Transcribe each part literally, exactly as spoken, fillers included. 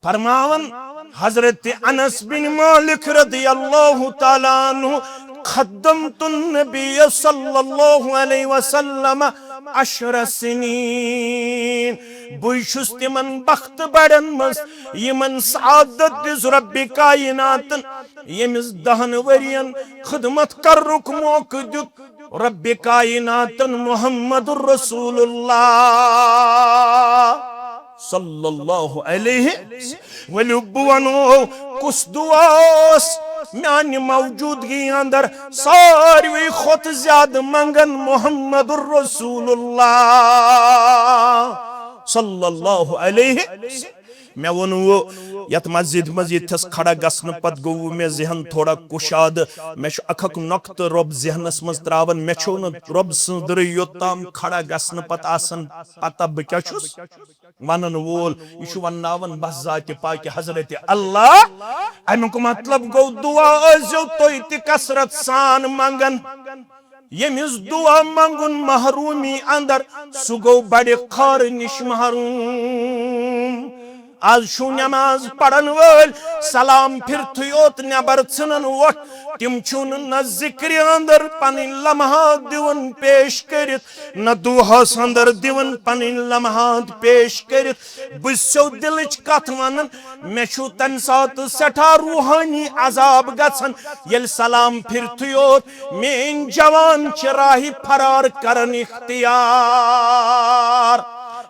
فرماون حضرت انس بن مالک رضی اللہ تعالیٰ عنہ، خدمت النبی صلی اللہ علیہ وسلم عشر سنین۔ بہٕ چھُس تِمن بخت بڑن منٛز، یِمن سعادت دِژ رب کائناتن، ییٚمِس دہن ؤرین خدمت کرنُک موقعہٕ دیُت۔ رب کائناتن محمد رسول اللہ صلی اللہ علیہ وسلم۔ ؤلِو بہٕ ونو، کُس دعا اوس میانہِ موجودگی اندر ساروی کھۄتہٕ زیادٕ منگان محمد رسول اللہ صلی اللہ علیہ وسلم۔ مےٚ ووٚن وۄنۍ یتھ مسجد منٛز ییٚتھس کھڑا گژھنہٕ پتہٕ گوٚو مےٚ ذہن تھوڑا کُشادٕ۔ مےٚ چھُ اکھ اکھ نۄقطہٕ رۄب ذہنس منٛز تراوان۔ مےٚ چھُو نہٕ رۄب سٕنٛز دٕرٕے یوٚت تام کھڑا گژھنہٕ پتہٕ آسان پتہ بہٕ کیٛاہ چھُس ونن وول۔ یہِ چھُ ونناوان بس ذاتِ پاکِ حضرت اللہ۔ امیُک مطلب گوٚو، دعا ٲسۍزیو تُہۍ تہِ کثرت سان منگان۔ ییٚمِس دعا منگُن محرومی اندر، سُہ گوٚو بڑِ خارٕ نِش محروم۔ از چھُو نماز پرن وٲلۍ سلام پھرتھٕے یوت نٮ۪بر ژھٕنن وۄٹھ۔ تِم چھِو نہٕ نہ ذکرِ اندر پنٕنۍ لمحات دِوان پیش کٔرِتھ، نہ دعاہس اندر دِوان پنٕنۍ لمحات پیش کٔرِتھ۔ بہٕ چھُسو دلٕچ کتھ ونان، مےٚ چھُ تمہِ ساتہٕ سٮ۪ٹھاہ روحٲنی عذاب گژھان، ییٚلہِ سلام پھرتھٕے یوت میٲنۍ جوان چھِ راہہِ فرار کران اختیار۔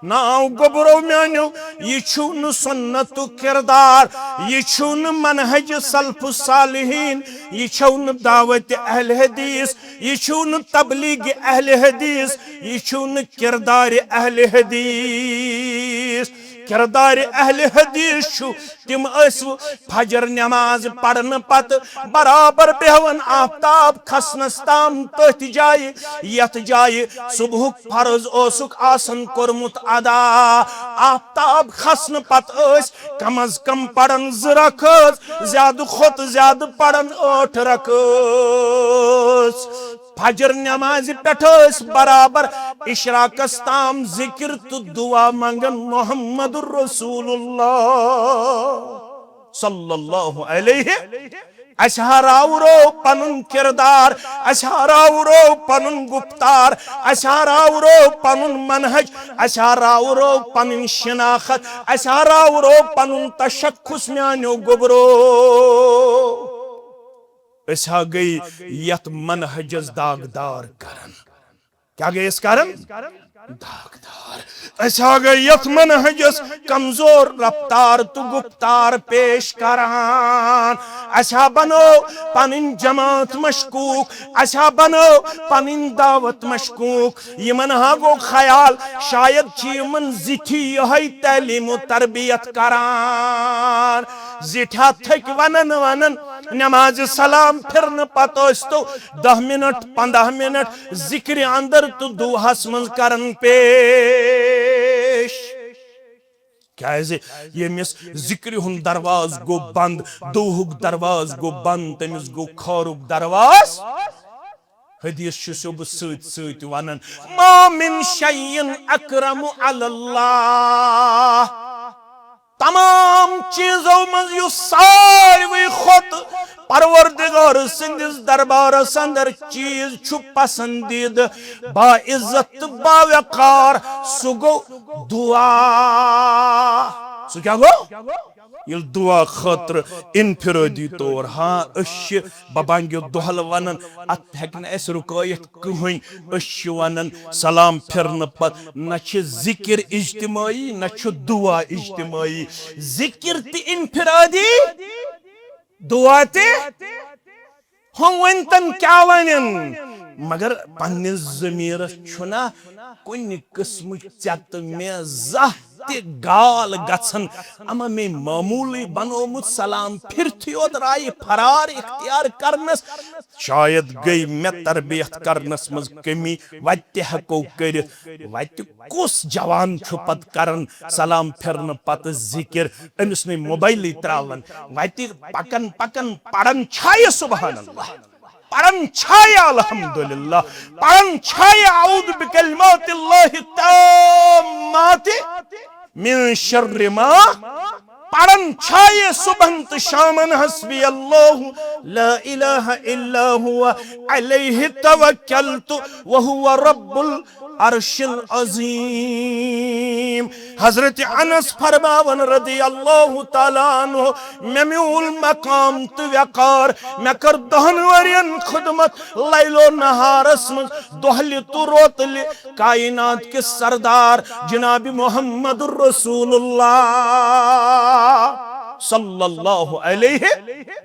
ناو گوٚبرو میانیو، یہِ چھُو نہٕ سنتُک کردار، یہِ چھُو نہٕ منہج سلف صالحین، یہِ چھَو نہٕ دعوت اہل حدیث، یہِ چھُو نہٕ تبلیغ اہل حدیث، یہِ چھُو نہٕ کردار اہل حدیث۔ کردار اہل حدیث چھُ، تِم ٲسۍ فجر نماز پرنہٕ پتہٕ برابر بیہوان آفتاب کھسنس تام تٔتھۍ جایہِ، یتھ جایہِ صبحُک فرض اوسُکھ آسان کوٚرمُت ادا۔ آفتاب کھسنہٕ پتہٕ ٲسۍ کم از کم پران زٕ رکٲژ، زیادٕ کھۄتہٕ زیادٕ پران ٲٹھ رکٲژ۔ فجر نمازِ پٮ۪ٹھ ٲسۍ برابر اشراقس تام ذکر تہٕ دعا منگان محمد رسول اللہ صلی اللہ علیہ۔ اسہِ ہراورو پنُن کردار، اسہِ ہراورو پنُن گفتار، اسہِ ہراورو پنُن منہج، اسہِ ہراورو پنٕنۍ شناخت، اسہِ ہراورو پنُن تشخص میانیو گوٚبرو۔ أسۍ ہا گٔے یتھ منہجس داغدار کران۔ کیٛاہ گٔے أسۍ کران؟ داغدار۔ أسۍ ہا گٔے یتھ منہجس کمزور رفتار تہٕ گفتار پیش کران۔ اسہِ ہا بنٲو پنٕنۍ جماعت مشکوک، اسہِ ہا بنٲو پنٕنۍ دعوت مشکوک۔ یِمن ہا گوٚو خیال، شاید چھِ یِمن زِٹھی یِہوٚے تعلیٖم و تربیت کران۔ زِٹھۍ ہا تھٔکۍ ونان ونان، نمازِ سلام پھرنہٕ پتہٕ ٲسۍ تو دَہ منٹ، پنٛداہ منٹ ذکرِ اندر تہٕ دعاہس منٛز کران پیش۔ کیازِ ییٚمِس ذکرِ ہُنٛد دروازٕ گوٚو بنٛد، دعاہُک دروازٕ گوٚو بنٛد، تٔمِس گوٚو خٲرُک دروازٕ۔ حدیث چھُ سیوٚد سۭتۍ سۭتۍ ونان، "ما من شیء اکرم علی اللہ۔" تمام چیزو منٛز یُس ساروی کھۄتہٕ پروردگار سٕنٛدِس دربارس اندر چیز چھُ پسندیدٕ، باعزت تہٕ باوقار، سُہ گوٚو دعا۔ سُہ کیٛاہ گوٚو؟ ییٚلہِ دعا خٲطرٕ انفرٲدی طور، ہاں، أسۍ چھِ ببانگیو دۄہل ونان، اتھ ہیٚکہِ نہٕ اَسہِ رُکٲیِتھ کٕہٕنۍ۔ أسۍ چھِ ونان سلام پھرنہٕ پتہٕ، نہ چھِ ذکر اجتماعی، نہ چھُ دعا اجتماعی۔ ذکر تہِ انفرادی، دعا تہِ۔ ہُم ؤنۍ تن کیٛاہ ونن، مگر پننِس ضمیرس چھُنہ کُنہِ قٕسمٕچ ژےٚ تہٕ مےٚ زانٛہہ تہِ گال گژھن۔ اما مے معموٗلٕے بنومُت سلام پھرتھٕے یوت رایہِ فرار اختیار کرنس۔ شاید گٔے مےٚ تربیت کرنس منٛز کمی، وتہِ تہِ ہٮ۪کو کٔرِتھ۔ وتہِ کُس جوان چھُ پتہٕ کران سلام پھرنہٕ پتہٕ ذکر؟ أمِس نٕے موبایلٕے تراوان۔ وتہِ پکان پکان پران چھایہِ سبحان اللہ۔ پران چھایہِ الحمدللہ، پران چھایہِ اعوذ بکلمات اللہ التامات من شر ما، اڑن چھایہِ صبحن تہٕ شامن حسبی اللہ لا الہ الا ہوا علیہ توکلت وہو رب العرش العظیم۔ حضرت انس فرماون رضی اللہ تعالیٰ عنہ، مےٚ میوٗل مقام تہٕ وقار، مےٚ کٔر دہن ؤرین خدمت لیل و نہارس منٛز، دۄہلہِ تہٕ روتلہِ، کائنات کِس سردار جناب محمد رسول اللہ صلی اللہ علیہ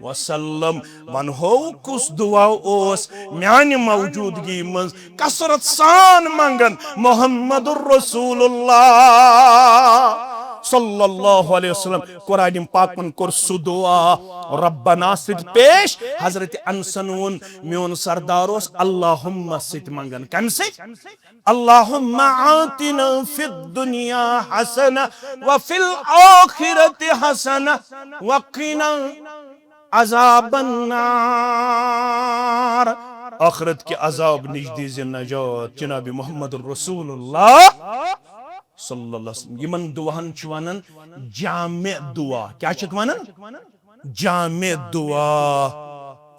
وسلم۔ ونہو کُس دعا اوس میانہِ موجودگی منٛز کثرت سان منگن محمد رسول اللہ صلی اللہ علیہ وسلم۔ قرآن پاکن کوٚر سُہ دعا ربنا سۭتۍ پیش۔ حضرت انسن ووٚن، میون سردار اوس اللہم سۭتۍ منگان۔ کمہِ سۭتۍ؟ اللہم آتنا فی الدنیا حسنہ وفی الآخرۃ حسنہ وقنا عذاب النار۔ آخرت کہِ عذاب نِش دیٖزِ نجات جناب محمد رسول اللہ صلی اللہ علیہ وسلم۔ یِمن دعاہن چھِ ونان جامع دعا۔ کیٛاہ چھِکھ ونان؟ جامع دعا۔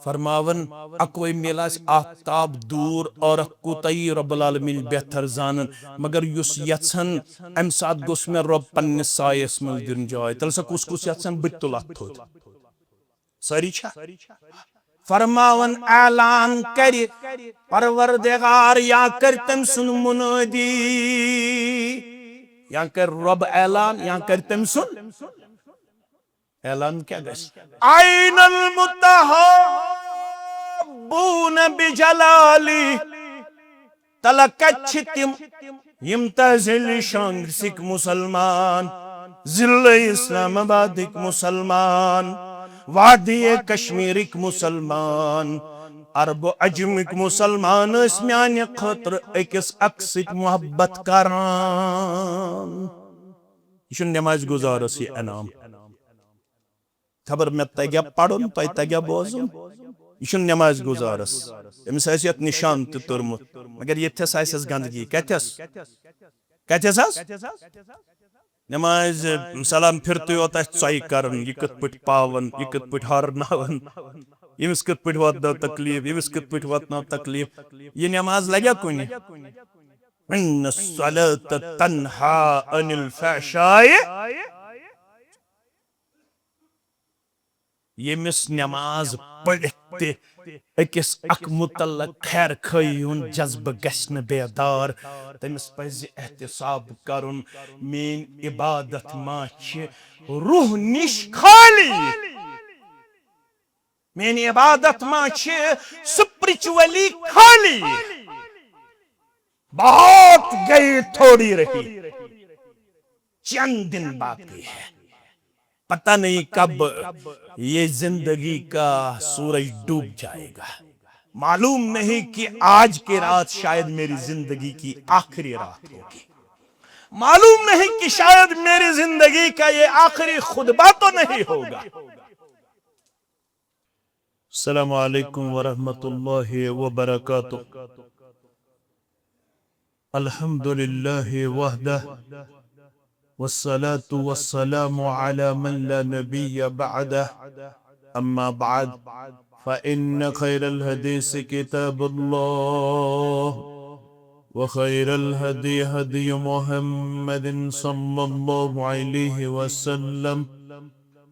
فرماون، اکوے میل آسہِ آفتاب دوٗر، عورت کوٗتاہ یی رب العالمین بہتر زانن، مگر یُس یژھن، امہِ ساتہٕ گوٚژھ مےٚ رب پننِس سایس منٛز دیُن جاے۔ تیٚلہِ سا کُس کُس یژھن، بہٕ تہِ تُلہٕ اتھ تھوٚد۔ سٲری چھا؟ فرماون اعلان کرِ پروردگار یا کرِ تٔمۍ سُنٛد منٲدی، یا کرِ رب اعلان، یا کرِ تٔمۍ سُنٛد اعلان۔ کیٛاہ گژھِ؟ این المتحابون بجلالی۔ تلہ کتہِ چھِ تِم، یِم تحصیل شانگسٕکۍ مسلمان، ضلع اسلام آبادٕکۍ مسلمان، وادی کشمیرٕکۍ مسلمان، عرب و عجمٕکۍ مسلمان ٲسۍ میانہِ خٲطرٕ أکِس اکھ سۭتۍ محبت کران۔ یہِ چھُنہٕ نماز گزارس یہِ انعام۔ خبر مےٚ تگیا پرُن، تۄہہِ تگیا بوزُن۔ یہِ چھُنہٕ نماز گزارس۔ أمِس آسہِ یتھ نشان تہِ توٚرمُت، مگر ییٚتھس آسٮ۪س گندگی۔ کتھس؟ کتھس حظ؟ نماز سلام پھرتُے یوت آسہِ ژۄیہِ کران، یہِ کِتھ پٲٹھۍ پاون، یہِ کِتھ پٲٹھۍ ہارناون، ییٚمِس کِتھ پٲٹھۍ واتناو تکلیف، ییٚمِس کِتھ پٲٹھۍ واتناو تکلیف۔ یہِ نماز لگیا کُنہِ؟ ان الصلاۃ تنہا عن الفحشاء۔ ییٚمِس نماز پٔرِتھ تہِ أکِس اکھ متعلق خیر خٲہی ہُنٛد جذبہٕ گژھِ نہٕ بیدار، تٔمِس پزِ احتساب کرُن، میٲنۍ عبادت ما چھِ روح نِش خٲلی؟ میٲنۍ عبادت ما چھِ spiritually خٲلی؟ بہت گئی، تھوڑی رہی، چند دن باقی ہے۔ پتہ نہیں کب یہ زندگی کا سورج ڈوب جائے گا۔ معلوم نہیں کہ آج کی رات شاید میری زندگی کی آخری رات ہوگی۔ معلوم نہیں کہ شاید میری زندگی کا یہ آخری خطبہ تو نہیں ہوگا۔ السلام عليكم ورحمة الله وبركاته. الحمد لله وحده، والصلاة والسلام على من لا نبي بعده. أما بعد، فإن خير الحديث كتاب الله، وخير الهدي هدي محمد صلى الله عليه وسلم،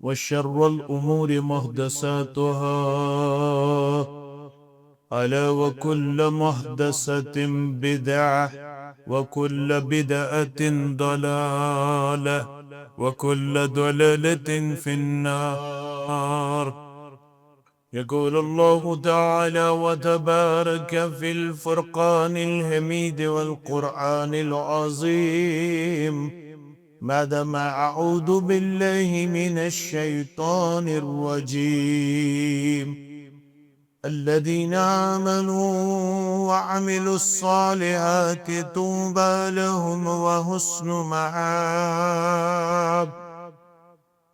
وشر الأمور محدثاتها، ألا وكل محدثة بدعة، وكل بدعة ضلالة، وكل ضلالة في النار. يقول الله تعالى وتبارك في الفرقان الحميد والقرآن العظيم، بعدما أعوذ بالله من الشيطان الرجيم. الذين آمنوا وعملوا الصالحات طوبى لهم وحسن مآب.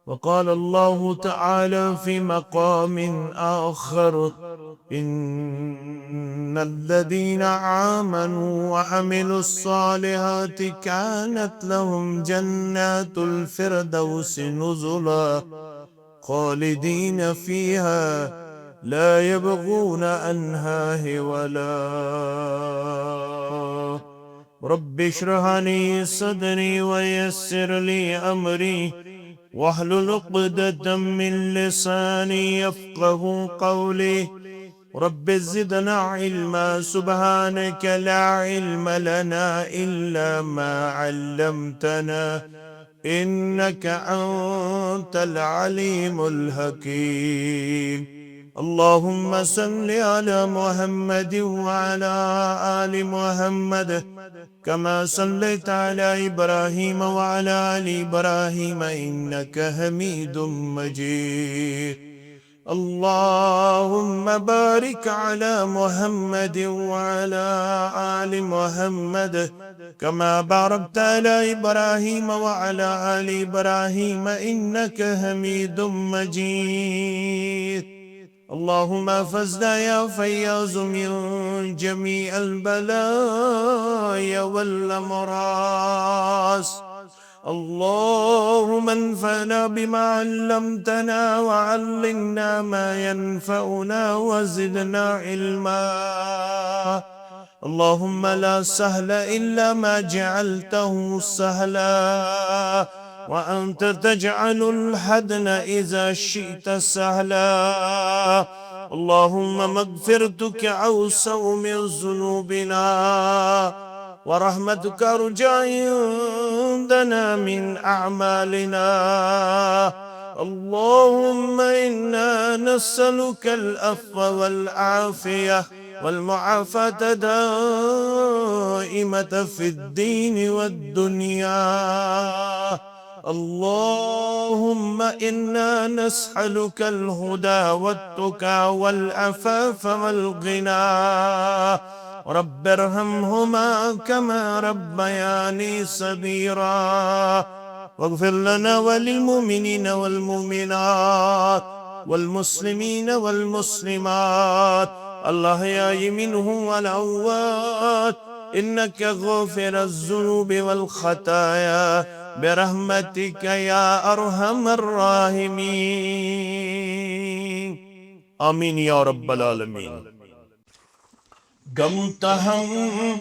وقال الله تعالى في مقام آخر: إن الذين آمنوا وعملوا الصالحات كانت لهم جنات الفردوس نزلا خالدين فيها لا يبغون عنها حولا. رب اشرح لي صدري ويسر لي أمري واحلل عقدة من لساني يفقه قولي. رب زدنا علما. سبحانك لا علم لنا إلا ما علمتنا إنك أنت العليم الحكيم. اللهم صل على محمد وعلى آل محمد كما صليت على إبراهيم وعلى آل إبراهيم إنك حميد مجيد. اللهم بارك على محمد وعلى آل محمد كما باركت على إبراهيم وعلى آل إبراهيم إنك حميد مجيد. اللهم احفظنا يا فياض من جميع البلايا والأمراض. اللهم انفعنا بما علمتنا وعلمنا ما ينفعنا وزدنا علما. اللهم لا سهل إلا ما جعلته سهلا وأنت تجعل الحزن إذا شئت سهلا. اللهم مغفرتك أوسع من ذنوبنا ورحمتك أرجى عندنا من أعمالنا. اللهم إنا نسألك العفو والعافية والمعافاة الدائمة في الدين والدنيا. اللهم إنا نسألك الهدى والتقى والعفاف والغنى. رب ارحمهما كما ربياني صغيرا. واغفر لنا وللمؤمنين والمؤمنات والمسلمين والمسلمات الأحياء منهم والأموات إنك غافر الذنوب والخطايا برحمتك يا أرحم الراحمين. آمين يا رب العالمين. غم تہم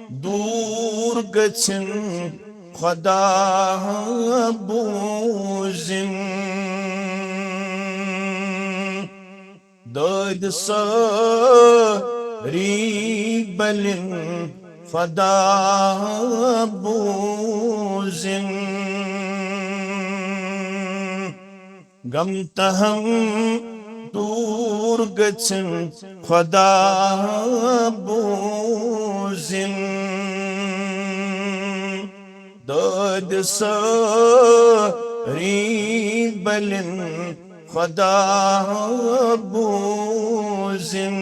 دور گژھن خدا بوزن۔ دٲدۍ سٲری بلن خدا بوزن۔ غم تہم دور گژھن خدا بوزن۔ دٲدۍ سٲری بلن خدا بوزن۔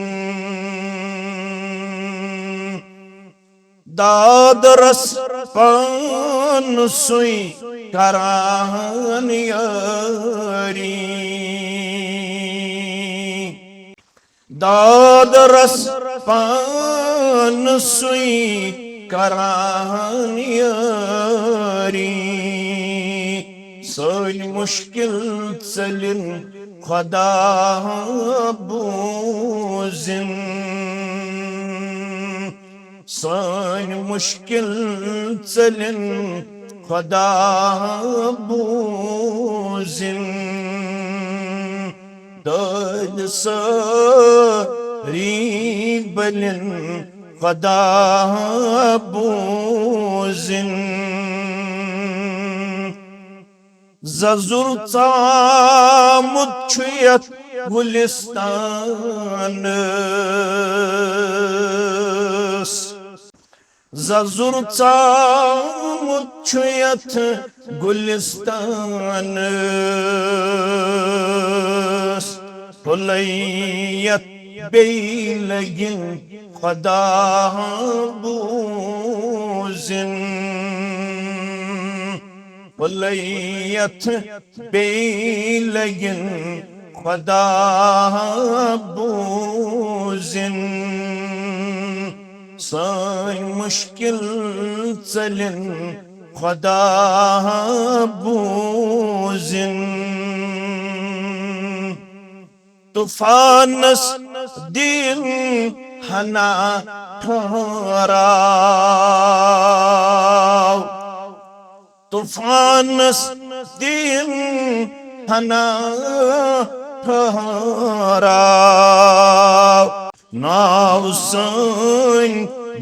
داد رس پان سُے کران یٲری۔ داد رس پان سُے کران یٲری۔ سٲنۍ مُشکِل ژٔلِن خدا بوٗزِن۔ سٲنۍ مُشکِل ژٔلِن خدا بوٗزِن۔ دٲدۍ سٲری بٔلِن خدا بوٗزِن۔ زَزُر ژامُت چھُ یَتھ گُلِستانَس۔ زَزُر ژامُت چھُ یَتھ گُلِستانَس۔ پھُلے یَتھ بیٚیہِ لَگِن خدا بوٗزِن۔ وَلَيَتھ بیٚیہِ لَگِن خۄدا بوٗزِن۔ سٲنۍ مُشکِل ژَلِن خۄدا بوٗزِن۔ طوفانس دِن ہنا ٹھہراو۔ طوفانس دِن ہنا ٹھہراو۔ ناو سٲنۍ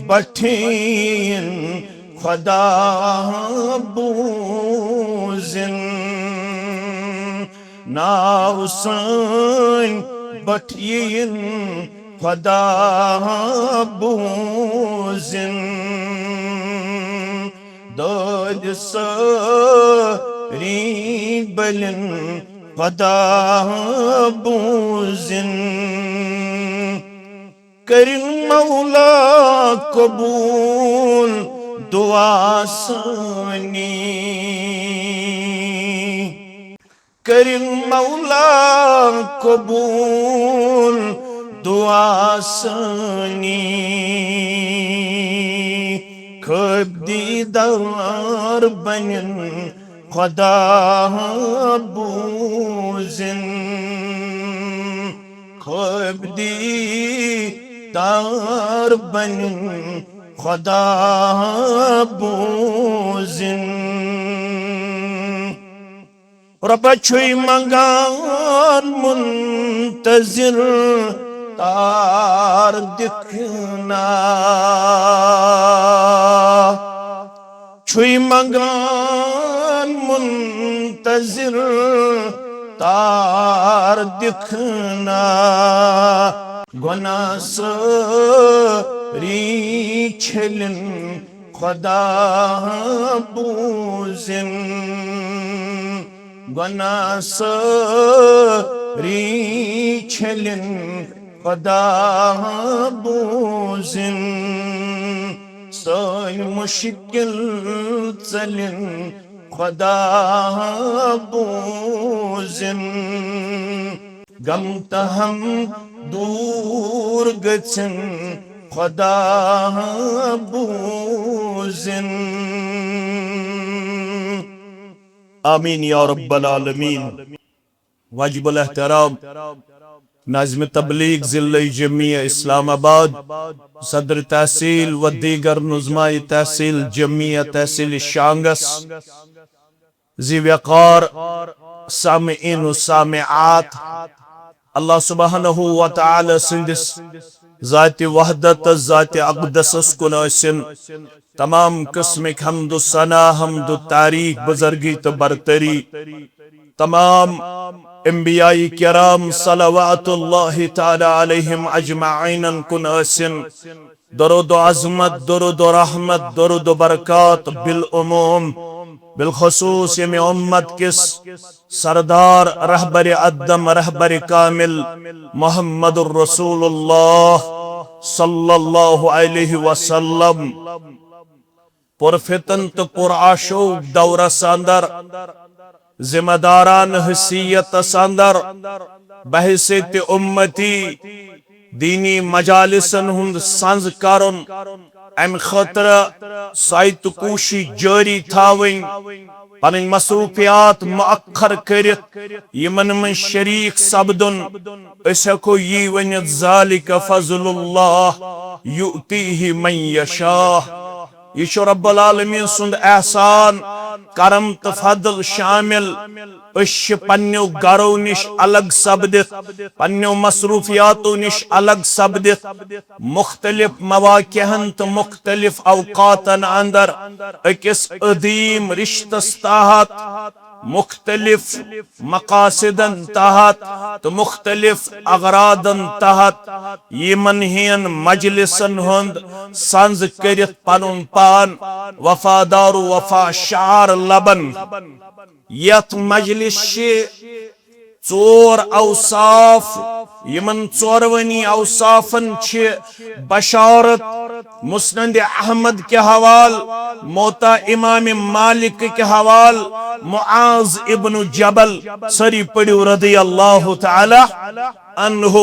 بٹھین خۄدا بوٗزِن۔ ناو سٲنۍ بٹھین خۄدا بوٗزِن۔ دٲدۍ سٲری بٔلِن خۄدا بوٗزِن۔ کٔرِن مولا قبوٗل دُعا سٲنی۔ کٔرِن مولا قبوٗل دُعا سٲنی۔ خٲبۍ دیٖدار بَنِن خۄدا بوٗزِن۔ خٲبۍ دیٖدار بَنِن خۄدا بوٗزِن۔ رۄبہ چھُے منٛگان منتظر تار دِکھ نا۔ چھُے منٛگان منتظر تار دِکھ نا۔ گۄناہ سٲری چھٔلِن خۄدا بوٗزِن۔ گۄناہ سٲری چھٔلِن خۄدا بوٗزِن۔ سٲنۍ مُشکِل ژٔلِن خۄدا بوٗزِن۔ غم تہٕ ہم دوٗر گٔژھِن خۄدا بوٗزِن۔ آمین یا رب العالمین۔ واجب الاحترام ناظم تبلیغ ضلع جمعیہ اسلام آباد، صدر تحصیل و دیگر نظماء تحصیل جمعیہ تحصیل شانگس، ذی وقار سامعین و سامعات، اللہ سبحانہ و تعالی سٕنٛدِس ذاتِ وحدت تہٕ ذاتِ اقدسس کُن ٲسِن تمام قٕسمٕکۍ حمد و ثنا، حمد و تعریف، بزرگی تہٕ برتری تمام انبیاء کرام صلوات اللہ تعالی علیہم اجمعینن کُن ٲسِن۔ درود و عظمت، درود و رحمت، درود و برکات بالعموم، بالخصوص ییٚمہِ اُمت کِس سردار، رہبر ادم، رہبر کامل محمد الرسول اللہ صلی اللہ علیہ وسلم۔ پرفتن تہٕ پرآشوب دورس اندر، ذمہ داران حیثیتس اندر، بحیثیت امتی دینی مجالسن ہُنٛد سنز کرُن، امہِ خٲطرٕ سعی تہٕ کوٗشش جٲری تھاوٕنۍ، پنٕنۍ مصروفیات مؤخر کٔرِتھ یِمن منٛز شریک سپدُن۔ أسۍ ہٮ۪کو یی ؤنِتھ، ذالک فضل اللہ یؤتیہ من یشاء۔ یہِ چھُ رب العالمین سُنٛد احسان، کرم تہٕ فضل شامل۔ أسۍ چھِ پننیو گرو نِش الگ سپدِتھ، پننیو مصروفیاتو نِش الگ سپدِتھ، مختلف مواقعن تہٕ مختلف اوقاتن اندر أکِس عظیم رشتس تحت، مختلف مقاصدن تحت تہٕ مختلف اغراضن تحت یِمن ہِوٮ۪ن مجلسن ہُنٛد سنز کٔرِتھ پنُن پان وفادار و وفا شعار لبن۔ یتھ مجلس چھِ ژور اوصاف یمن ژورونی اوصافن چھ بشارت مسند احمد کہِ حوال، موطا امام مالک کہِ حوال، معاذ ابن جبل، سٲری پٔرِو رضی اللہ تعالی عنہ۔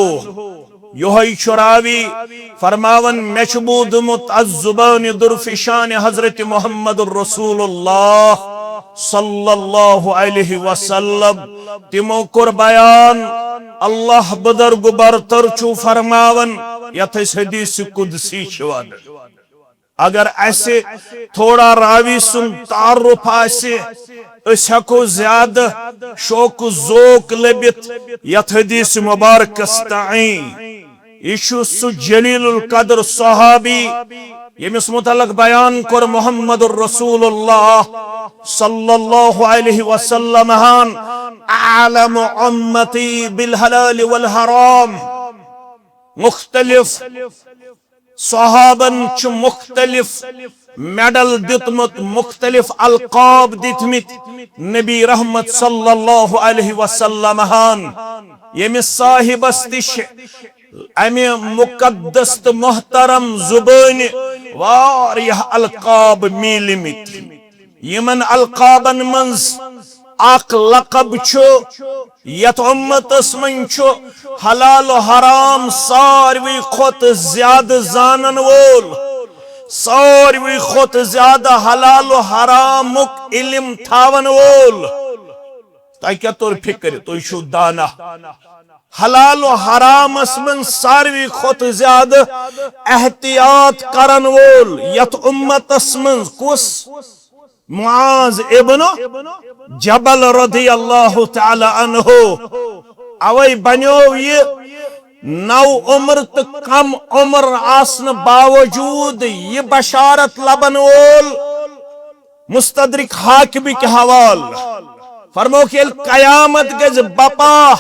یہوے چھُ راوی فرماوان، مےٚ چھُ بوٗزمُت از زبان درفشان حضرت محمد رسول اللہ صلی اللہ علیہ وسلم، تِمو کوٚر بیان، اللہ بزرگ برتر چھُ فرماوان، یتھ أسۍ حدیث قدسی چھِ ونان۔ اگر اسہِ تھوڑا راوی سُنٛد تعارف آسہِ، أسۍ ہٮ۪کو زیادٕ شوق و ذوق لٔبِتھ یتھ حدیث مبارکس تائیں۔ یہِ چھُ سُہ جلیل القدر صحابی، ییٚمِس متعلق بیان کوٚر محمد رسول اللہ صلی اللہ علیہ وسلم ہن، اعلم امتی بالحلال والحرام۔ مختلف صحابن چھُ مختلف میڈل دیُتمُت، مختلف القاب دِتمٕتۍ نبی رحمت صلی اللہ علیہ وسلم ہن، ییٚمِس صاحبس تہِ چھِ امہِ مقدس تہٕ محترم زبٲنۍ واریاہ القاب میٖلمٕتۍ۔ یمن القابن منٛز اکھ لقب چھُ، یتھ امتس منٛز چھُ حلال و حرام ساروی کھۄتہٕ زیادٕ زانن وول، ساروی کھۄتہٕ زیادٕ حلال و حرامُک علم تھاون وول۔ تۄہہِ کیٛاہ توٚر فکر؟ تُہۍ چھِو دانا۔ حلال و حرامس منٛز ساروی کھۄتہٕ زیادٕ احتیاط کرن وول یتھ امتس منٛز کُس؟ معاذ ابن جبل رضی اللہ تعالی عنہ۔ اوے بنیو یہِ نو عمر تہٕ کم عمر آسنہٕ باوجود یہِ بشارت لبن وول۔ مستدرک حاکم کہِ حوالہٕ فرموکھ، ییٚلہِ قیامت گژھِ بپا،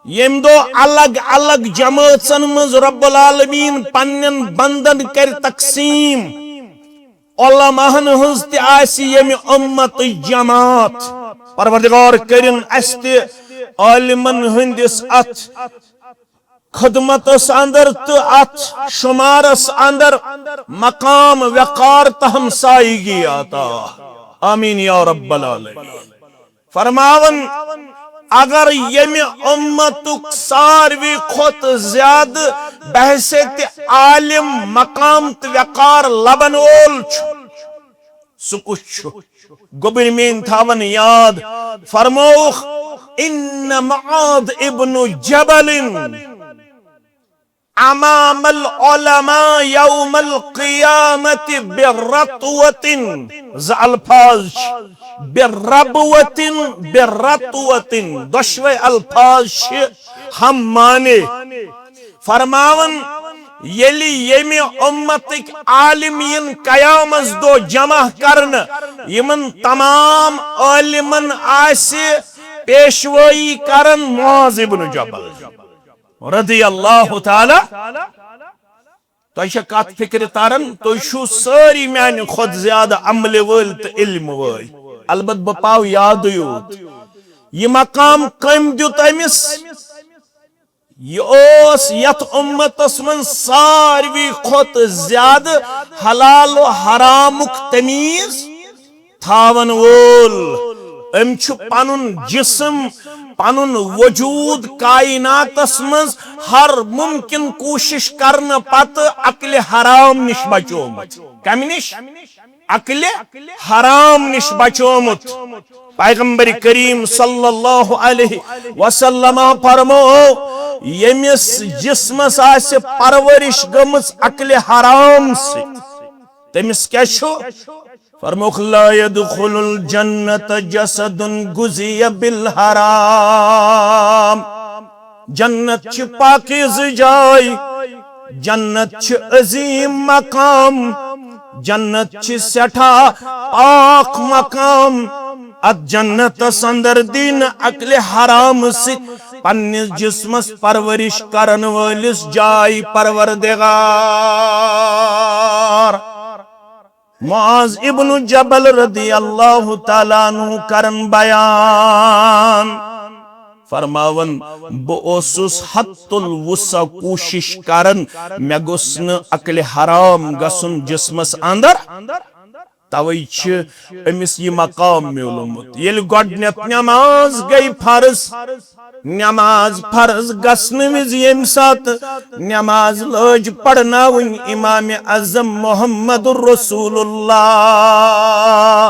ییٚمہِ دۄہ الگ الگ جمٲژن منٛز رب العالمین پننٮ۪ن بندن کرِ تقسیم، علماہن ہٕنٛز تہِ آسہِ ییٚمہِ امتٕچ جماعت۔ پروردگار کٔرِن اسہِ تہِ عالمن ہٕنٛدِس اتھ خدمتس اندر تہٕ اتھ شمارس اندر مقام وقار تہٕ ہمسایگی عطا۔ آمین یا رب العالمین۔ فرماون، اگر ییٚمہِ امتُک ساروی کھۄتہٕ زیادٕ بحیثیت عالم مقام تہٕ وقار لبن وول چھُ، سُہ کُس چھُ؟ گوٚبرۍ میٲنۍ تھاون یاد، فرمووُکھ، ان معاذ ابن جبل امام العلماء یوم القیامت برطوۃ۔ زٕ الفاظ چھِ، بربوۃ، برطوۃ، دۄشوے الفاظ چھِ ہم معنی۔ فرماوان، ییٚلہِ ییٚمہِ امتٕکۍ عالم یِن قیامس دۄہ جمع کرنہٕ، یِمن تمام عالمن آسہِ پیشوٲیی کران معاذ ابن جبل رضی اللہ تعالی۔ تۄہہِ چھےٚ کتھ فکرِ تران؟ تُہۍ چھِو سٲری میانہِ کھۄتہٕ زیادٕ عملہِ وٲلۍ تہٕ علم وٲلۍ۔ البتہٕ بہٕ پاو یادٕے یوت۔ یہِ مقام کٔمۍ دیُت أمِس؟ یہِ اوس یتھ امتس منٛز ساروی کھۄتہٕ زیادٕ حلال و حرامُک تمیٖز تھاون وول۔ أمۍ چھُ پنُن جسم، پنُن وجود کائناتس منٛز ہر ممکن کوٗشش کرنہٕ پتہٕ عقلِ حرام نِش بچومُت۔ کمہِ نِش؟ عقلِ حرام نِش بچومُت۔ پیغمبر کریم صلی اللہ علیہ وسلم فرمو، ییٚمِس جسمس آسہِ پرورش گٔمٕژ عقلِ حرام سۭتۍ، تٔمِس کیٛاہ چھُ؟ فرموکھ، لا يدخل الجنة جسد غذي بالحرام۔ جنت چھِ پاکیزٕ جاے، جنت چھِ عظیم مقام، جنت چھِ سٮ۪ٹھاہ پاک مقام۔ اتھ جنتس اندر دی نہٕ عقلِ حرام سۭتۍ پننِس جسمس پرورش کرن وٲلِس جاے پروردگار۔ معاذ ابن جبل رضی اللہ تعالیٰ عنہ کرن بیان۔ فرماوان، بہٕ اوسُس حد الوسع کوٗشِش کران، مےٚ گوٚژھ نہٕ عقلِ حرام گژھُن جسمس اندر۔ توے چھُ أمِس یہِ مقام میوٗلمُت۔ ییٚلہِ گۄڈٕنیتھ نماز گٔے فرض، نماز فرض گژھنہٕ وِزِ ییٚمہِ ساتہٕ نماز لٲج پرناوٕنۍ امام اعظم محمد رسول اللہ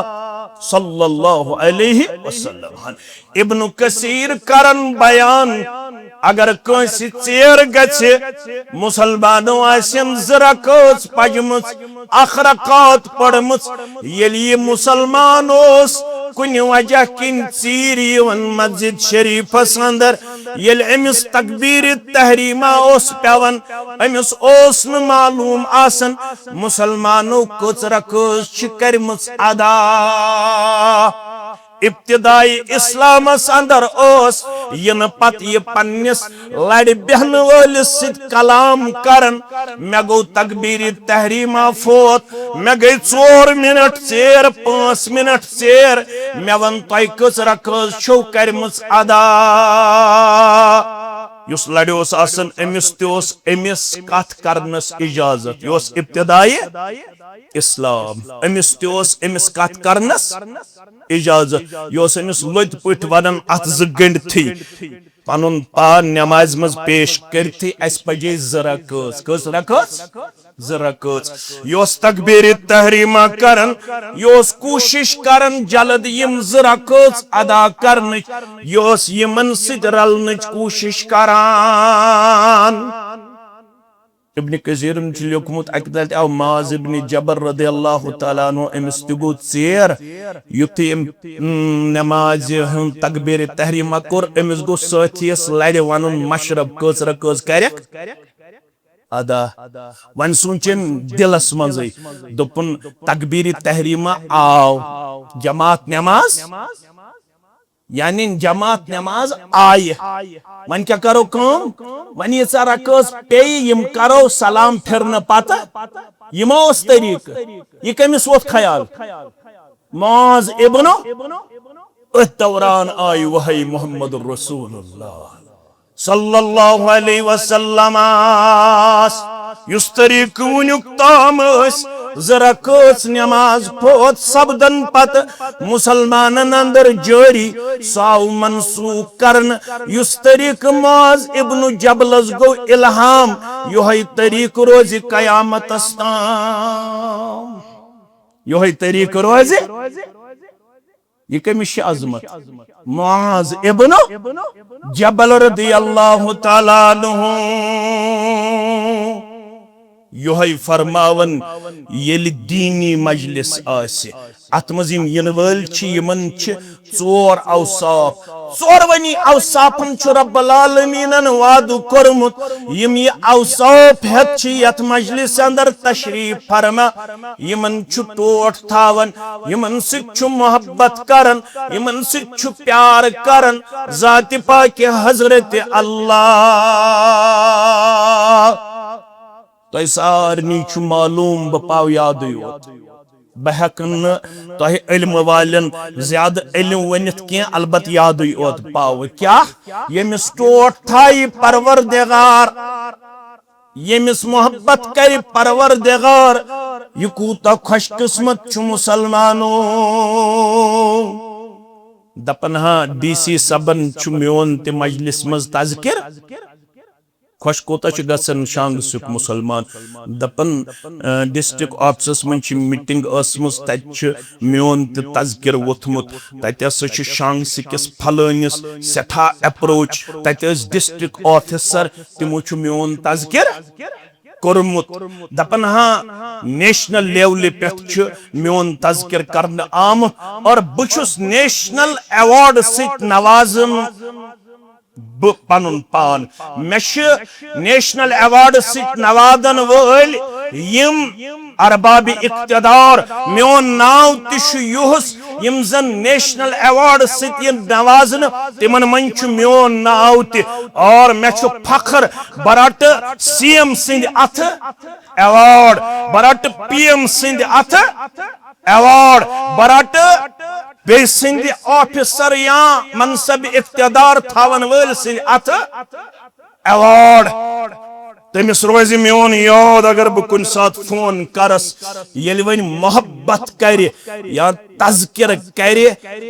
صلی اللہ علیہ وسلم، ابن کثیر کرن بیان، اگر کٲنٛسہِ ژیر گژھِ، مسلمانو آسن زٕ رکٲژ پجمٕژ، اکھ رکعت پٔرمٕژ، ییٚلہِ یہِ مسلمان اوس، کُنہِ وجہ کِنۍ ژیٖرۍ یِوان مسجد شریفس اندر، ییٚلہِ أمِس تکبیرِ تحریمہ اوس پٮ۪وان، أمِس اوس نہٕ معلوم آسان مسلمانو کٔژ رکٲژ چھِ کٔرمٕژ ادا۔ ابتدائی اسلامس اندر اوس ینہٕ پتہٕ یہِ پننِس لرِ بیہنہٕ وٲلِس سۭتۍ کلام کران، مےٚ گوٚو تکبیرِ تحریمہ فوت، مےٚ گٔے ژور منٹ ژیر، پانٛژھ منٹ ژیر، مےٚ وَن تۄہہِ کٔژ رکٲژ چھو کٔرمٕژ ادا؟ یُس لرِ اوس آسان، أمِس تہِ اوس أمِس کتھ کرنس اجازت۔ یہِ اوس ابتدائی اسلام۔ أمِس تہِ اوس أمِس کتھ کرنس اجازت۔ یہِ اوس أمِس لوٚتۍ پٲٹھۍ ونان اتھ زٕ گٔنڈتھٕے۔ پنُن پان نمازِ منٛز پیش کٔرتھٕے اسہِ پجے زٕ رکٲژ۔ کٔژ رکٲژ؟ زٕ رکٲژ۔ یہِ اوس تکبیرِ تحریمہ کران، یہِ اوس کوٗشش کران جلد یِم زٕ رکٲژ ادا کرنٕچ، یہِ اوس یِمن سۭتۍ رلنٕچ کوٗشش کران۔ ابن کثیرن چھُ لیوٗکھمُت، اکہِ دۄہ تہِ آو معاذ ابن جبل رضی اللہ تعالیٰ عنہ، أمِس تہِ گوٚو ژیر، یُتھُے أمۍ، اۭں، نمازِ ہُنٛد تکبیرِ تحریمہ کوٚر، أمِس گوٚو سٲتھیَس لرِ وَنُن، مشرب کٔژ رکٲژ کرکھ ادا؟ وۄنۍ سوٗنٛچ أمۍ دِلس منٛزٕے، دوٚپُن، تکبیرِ تحریمہ آو، جماعت نماز، یعنی جماعت نماز آیہِ۔ وۄنۍ کیٛاہ کرو کٲم؟ وۄنۍ ییٖژاہ رکٲژ پیٚیہِ، یِم کرو سلام پھرنہٕ پتہٕ۔ یہِ ما اوس طریٖقہٕ؟ یہِ کٔمِس ووٚتھ خیال؟ معاذ ابن، أتھۍ دوران آیہِ وحی محمد رسول اللہ صلی اللہ علیہ وسلم۔ یُس طریٖقہٕ وُنیُک تام ٲسۍ زٕ رکٲژ نماز فوت سپدن پتہٕ مسلمانن اندر جٲری، سُہ آو منسوخ کرنہٕ۔ یُس طریٖقہٕ معاذ ابن جبلس گوٚو الہام، یِہوٚے طریٖقہٕ روزِ قیامتس تام۔ یِہوٚے طریٖقہٕ روزِ۔ یہِ کٔمِس چھِ عظمت؟ معاذ ابن جبل رضی اللہ تعالیٰ عنہ۔ یِہوٚے فرماوان، ییٚلہِ دیٖنی مجلس آسہِ، اتھ منٛز یِم یِنہٕ وٲلۍ چھِ، یِمن چھِ ژور اوصاف۔ ژورؤنی اوصافن چھُ رب العالمیٖنن وعدٕ کوٚرمُت، یِم یہِ اوصاف ہٮ۪تھ چھِ یتھ مجلس اندر تشریف فرما، یِمن چھُ ٹوٹھ تھاوان، یِمن سۭتۍ چھُ محبت کران، یِمن سۭتۍ چھُ پیار کران۔ ذاتِ پاکِ حضرت اللہ۔ تۄہہِ سارنٕے چھُ معلوٗم، بہٕ پاو یادٕے یوت۔ بہٕ ہٮ۪کہٕ نہٕ تۄہہِ علمہٕ والٮ۪ن زیادٕ علم ؤنِتھ کینٛہہ، البتہٕ یادٕے یوت پاوٕ۔ کیٛاہ؟ ییٚمِس ٹوٹھ تھایہِ پروردگار، ییٚمِس محبت کرِ پروردگار، یہِ کوٗتاہ خۄش قسمت چھُ مسلمانو۔ دپان ہا، ڈی سی صٲبن چھُ میون تہِ مجلس منٛز تذکر۔ خۄش کوٗتاہ چھُ گژھان شانگسُک مسلمان۔ دپان، آ، ڈسٹرکٹ آفسس منٛز چھِ میٹنگ ٲسمٕژ، تتہِ چھُ میون تہِ تذکر ووٚتھمُت۔ تتہِ ہسا چھُ شانگسٕکِس فلٲنِس سٮ۪ٹھاہ اپروچ۔ تتہِ ٲسۍ ڈسٹرکٹ آفیسر، تِمو چھُ میون تذکر کوٚرمُت۔ دپان ہا، نیشنل لیولہِ پٮ۪ٹھ چھُ میون تذکر کرنہٕ آمُت اور بہٕ چھُس نیشنل ایوارڈ سۭتۍ نوازُن۔ بہٕ پنُن پان۔ مےٚ چھِ نیشنل ایوارڈ سۭتۍ نوازن وٲلۍ یِم ارباب اقتدار، میون ناو تہِ چھُ یُہُس، یِم زن نیشنل ایوارڈ سۭتۍ یِن نوازنہٕ، تِمن منٛز چھُ میون ناو تہِ۔ اور مےٚ چھُ فخر، بہٕ رٹہٕ سی ایم سٕنٛدِ اتھٕ ایوارڈ، بہٕ رٹہٕ پی ایم سٕنٛدِ اتھٕ ایوارڈ، بہٕ رٹہٕ بیٚیہِ سٕنٛدِ آفیسر یا منصب اقتدار تھاون وٲلۍ سٕنٛدِ اتھٕ ایوارڈ۔ تٔمِس روزِ میون یاد اگر بہٕ کُنہِ ساتہٕ فون کرس، ییٚلہِ وۄنۍ محبت کرِ یا تذکرٕ کرِ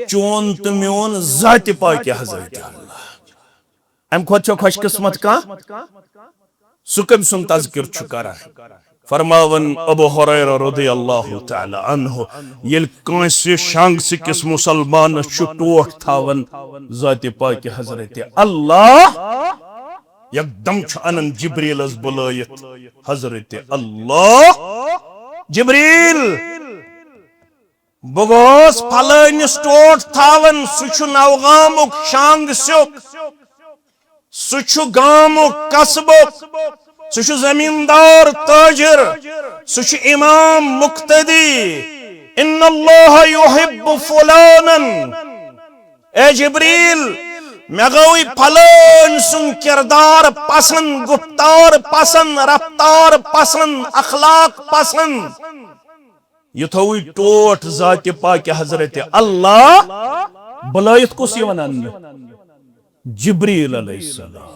چون تہٕ میون ذاتِ پاکہِ حضرت اللہ۔ امہِ کھۄتہٕ چھا خۄش قسمت کانٛہہ؟ سُہ کٔمۍ سُنٛد تذکر چھُ کران؟ فرماوان ابو ہریرہ رضی اللہ تعالی عنہ، ییٚلہِ کٲنٛسہِ شانگ سٕکِس مسلمانس چھُ ٹوٹھ تھاوان ذاتِ پاکہِ حضرت اللہ، یکدم چھُ انان جبریلس بُلٲیِتھ، حضرت اللہ، جبریل، بہٕ گوس پھلٲنِس ٹوٹھ تھاوان، سُہ چھُ نوگامُک، شانگ سیُک، سُہ چھُ گامُک، قصبُک، سُہ چھُ زمیٖندار تٲجِر، سُہ چھُ امام مقتدی۔ ان اللہ یحب فلانن۔ اے جبریل، مےٚ گوٚوٕے پھلٲنۍ سُنٛد کردار پسند، گفتار پسند، رفتار پسند، اخلاق پسند۔ یہِ تھوٚوٕے ٹوٹھ ذاتِ پاکہِ حضرت اللہ، بُلٲیِتھ کُس یِوان اننہٕ؟ جبریل علیہ السلام،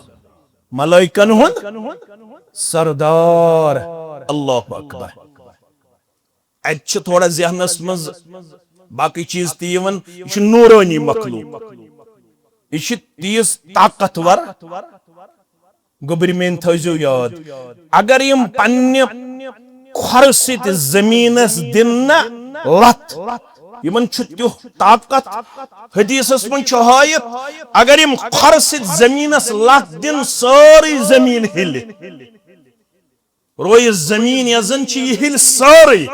ملائکن ہُنٛد سردار۔ اللہ اکبر۔ اتہِ چھِ تھوڑا ذہنس منٛز باقٕے چیٖز تہِ یِوان، یہِ چھُ نورانی مخلوق، یہِ چھِ تیٖژ طاقتور۔ گوٚبرۍ میٲنۍ تھٲیزیو یاد، اگر یِم پننہِ کھۄرٕ سۭتۍ زٔمیٖنس دِن نہ لتھ، یِمن چھُ تیُتھ طاقت۔ حدیثس منٛز چھُ ہٲیِتھ، اگر یِم کھۄرٕ سۭتۍ زٔمیٖنس لتھ دِن، سٲرٕے زٔمیٖن ہِلہِ۔ رویہِ زٔمیٖن یۄس زن چھِ، یہِ ہِلہِ سٲرٕے۔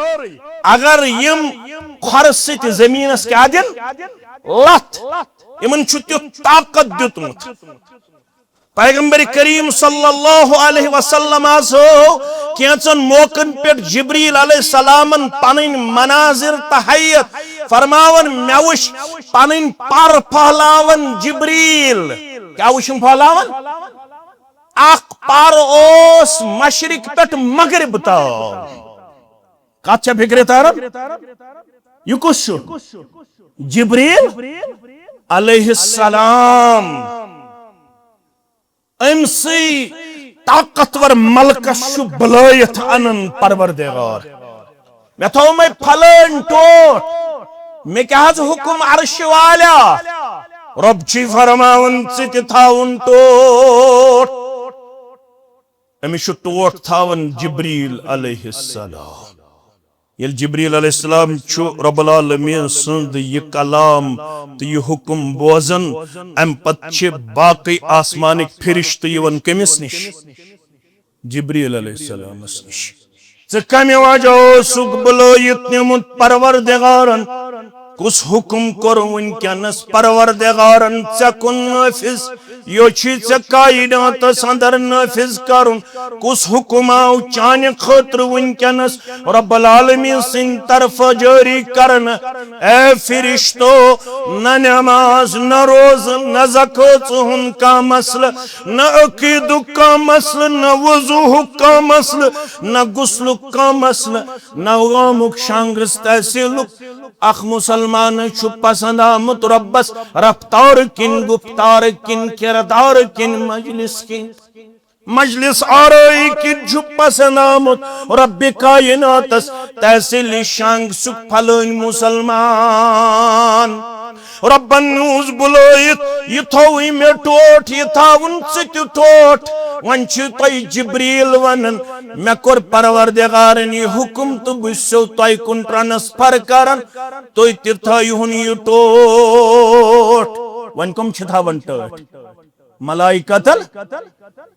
اگر یِم کھۄرٕ سۭتۍ زٔمیٖنس کیٛاہ دِن؟ لتھ۔ یِمن چھُ تیُتھ طاقت دیُتمُت۔ پیغمبر کریم صلی اللہ علیہ وسلم آسو کینٛژن موقعن پٮ۪ٹھ جبریل علیہ السلامن پنٕنۍ مناظر تہٕ ہیئت فرماوان، مےٚ وٕچھ پنٕنۍ پر پھہلاوان جبریل۔ کیٛاہ وٕچھُن پھہلاوان؟ اکھ پر اوس مشرق پٮ۪ٹھ مغرب تام۔ کتھ چھا فکرِ تران؟ یہِ کُس چھُ؟ جبریل علیہ السلام۔ أمۍ سٕے طاقتور ملکس چھُ بُلٲیِتھ انان پروردگار۔ مےٚ تھوٚو مےٚ پھلٲنۍ ٹوٹھ، مےٚ کیٛاہ حظ حُکم عرشہِ والیا؟ رۄب چھُے فرماوان ژٕ تہِ تھاوُن ٹوٹھ۔ أمِس چھُ ٹوٹھ تھاوان جبریل علیہ السلام۔ ییٚلہِ جبریل علیہ السلام چھُ رب العالمین سُنٛد یہِ کلام تہٕ یہِ حُکم بوزان، امہِ پتہٕ چھِ باقٕے آسمانٕکۍ فرشتہٕ یِوان کٔمِس نِش؟ جبریل علیہ السلامس نِش۔ ژٕ کمہِ وجہ اوسُکھ بُلٲیِتھ نیومُت پروردگارن؟ کُس حُکم کوٚر وٕنکیٚنس پروردگارن ژےٚ کُن نٲفِذ؟ یہِ چھُے ژےٚ کائناتس اندر نٲفِذ کرُن۔ کُس حُکم آو چانہِ خٲطرٕ وٕنکیٚنس رب العالمین سٕنٛدِ طرفہٕ جٲری کرنہٕ؟ اے فرشتو، نہ نماز، نہ روزٕ، نہ زکٲژ ہُنٛد کانٛہہ مسلہٕ، نہ عقیدُک کانٛہہ مسلہٕ، نہ وضوہُک کانٛہہ مسلہٕ، نہ غسلُک کانٛہہ مسلہٕ، نہ گامُک شانگرس تحصیلُک۔ اکھ مسلمان چھُ پسند آمُت رۄبس رفتار کِنۍ، گفتار کِنۍ، کردار کِنۍ، مجلس کِنۍ۔ مجلس آرٲیی کِنۍ چھُ پسند آمُت رب کائناتس تحصیل شانگ سُک پھلٲنۍ مسلمان۔ رۄبن نیوٗس بُلٲیِتھ، یہِ تھووٕے مےٚ ٹوٹھ، یہِ تھاوُن ژٕ تہِ ٹوٹھ۔ وۄنۍ چھِ تۄہہِ جبریل ونان، مےٚ کوٚر پروردگارن یہِ حُکم تہٕ بہٕ چھُسو تۄہہِ کُن ٹرانسفر کران، تُہۍ تہِ تھٲیہُن یہِ ٹوٹھ۔ وۄنۍ کٕم چھِ تھاوان ٹٲٹھۍ؟ ملائکتن۔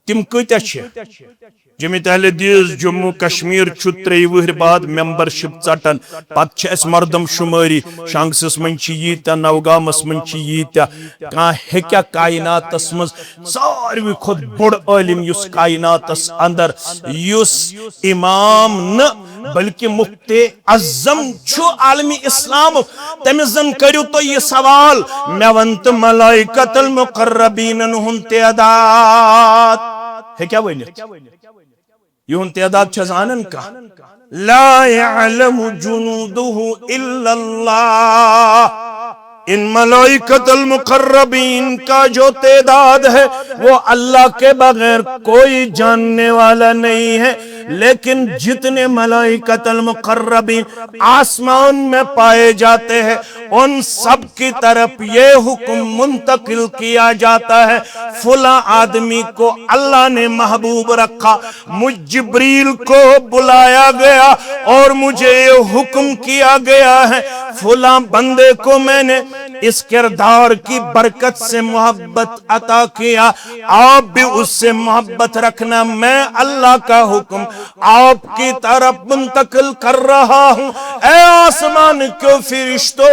تِم کۭتیاہ چھِ؟ جمعیت اہل حدیث جموں کشمیر چھُ ترٛیٚیہِ وٕہٕرۍ بعد ممبرشپ ژٹان۔ پتہٕ چھِ اَسہِ مردم شمٲری، شانگسس منٛز چھِ ییٖتیاہ، نوگامس منٛز چھِ ییٖتیاہ۔ کانٛہہ ہیٚکیٛاہ کائناتس منٛز ساروی کھۄتہٕ بوٚڑ عٲلم، یُس کائناتس اندر، یُس امام نہٕ بلکہ مفتی اعظم چھُ عالم اسلامُک، تٔمِس زن کٔرِو تُہۍ یہِ سوال، مےٚ ون تہٕ ملائکت المقربینن ہُنٛد تعداد ہیٚکیٛاہ ؤنِتھ؟ یِہُنٛد تعداد چھا زانان کانٛہہ؟ لا يعلم جنوده إلا الله۔ ان ملائکۃ المقربین کا جو تعداد ہے، وہ اللہ کے بغیر کوئی جاننے والا نہیں ہے، لیکن جتنے ملائکۃ المقربین آسمان میں پائے جاتے ہیں، ان سب کی طرف یہ حکم منتقل کیا جاتا ہے، فلاں آدمی کو اللہ نے محبوب رکھا، مجھ جبریل کو بلایا گیا اور مجھے یہ حکم کیا گیا ہے، فلاں بندے کو میں نے اس کردار کی برکت سے محبت عطا کیا، آپ بھی اس سے محبت رکھنا، میں اللہ کا حکم آپ کی طرف منتقل کر رہا ہوں۔ اے آسمان کیو فرشتو،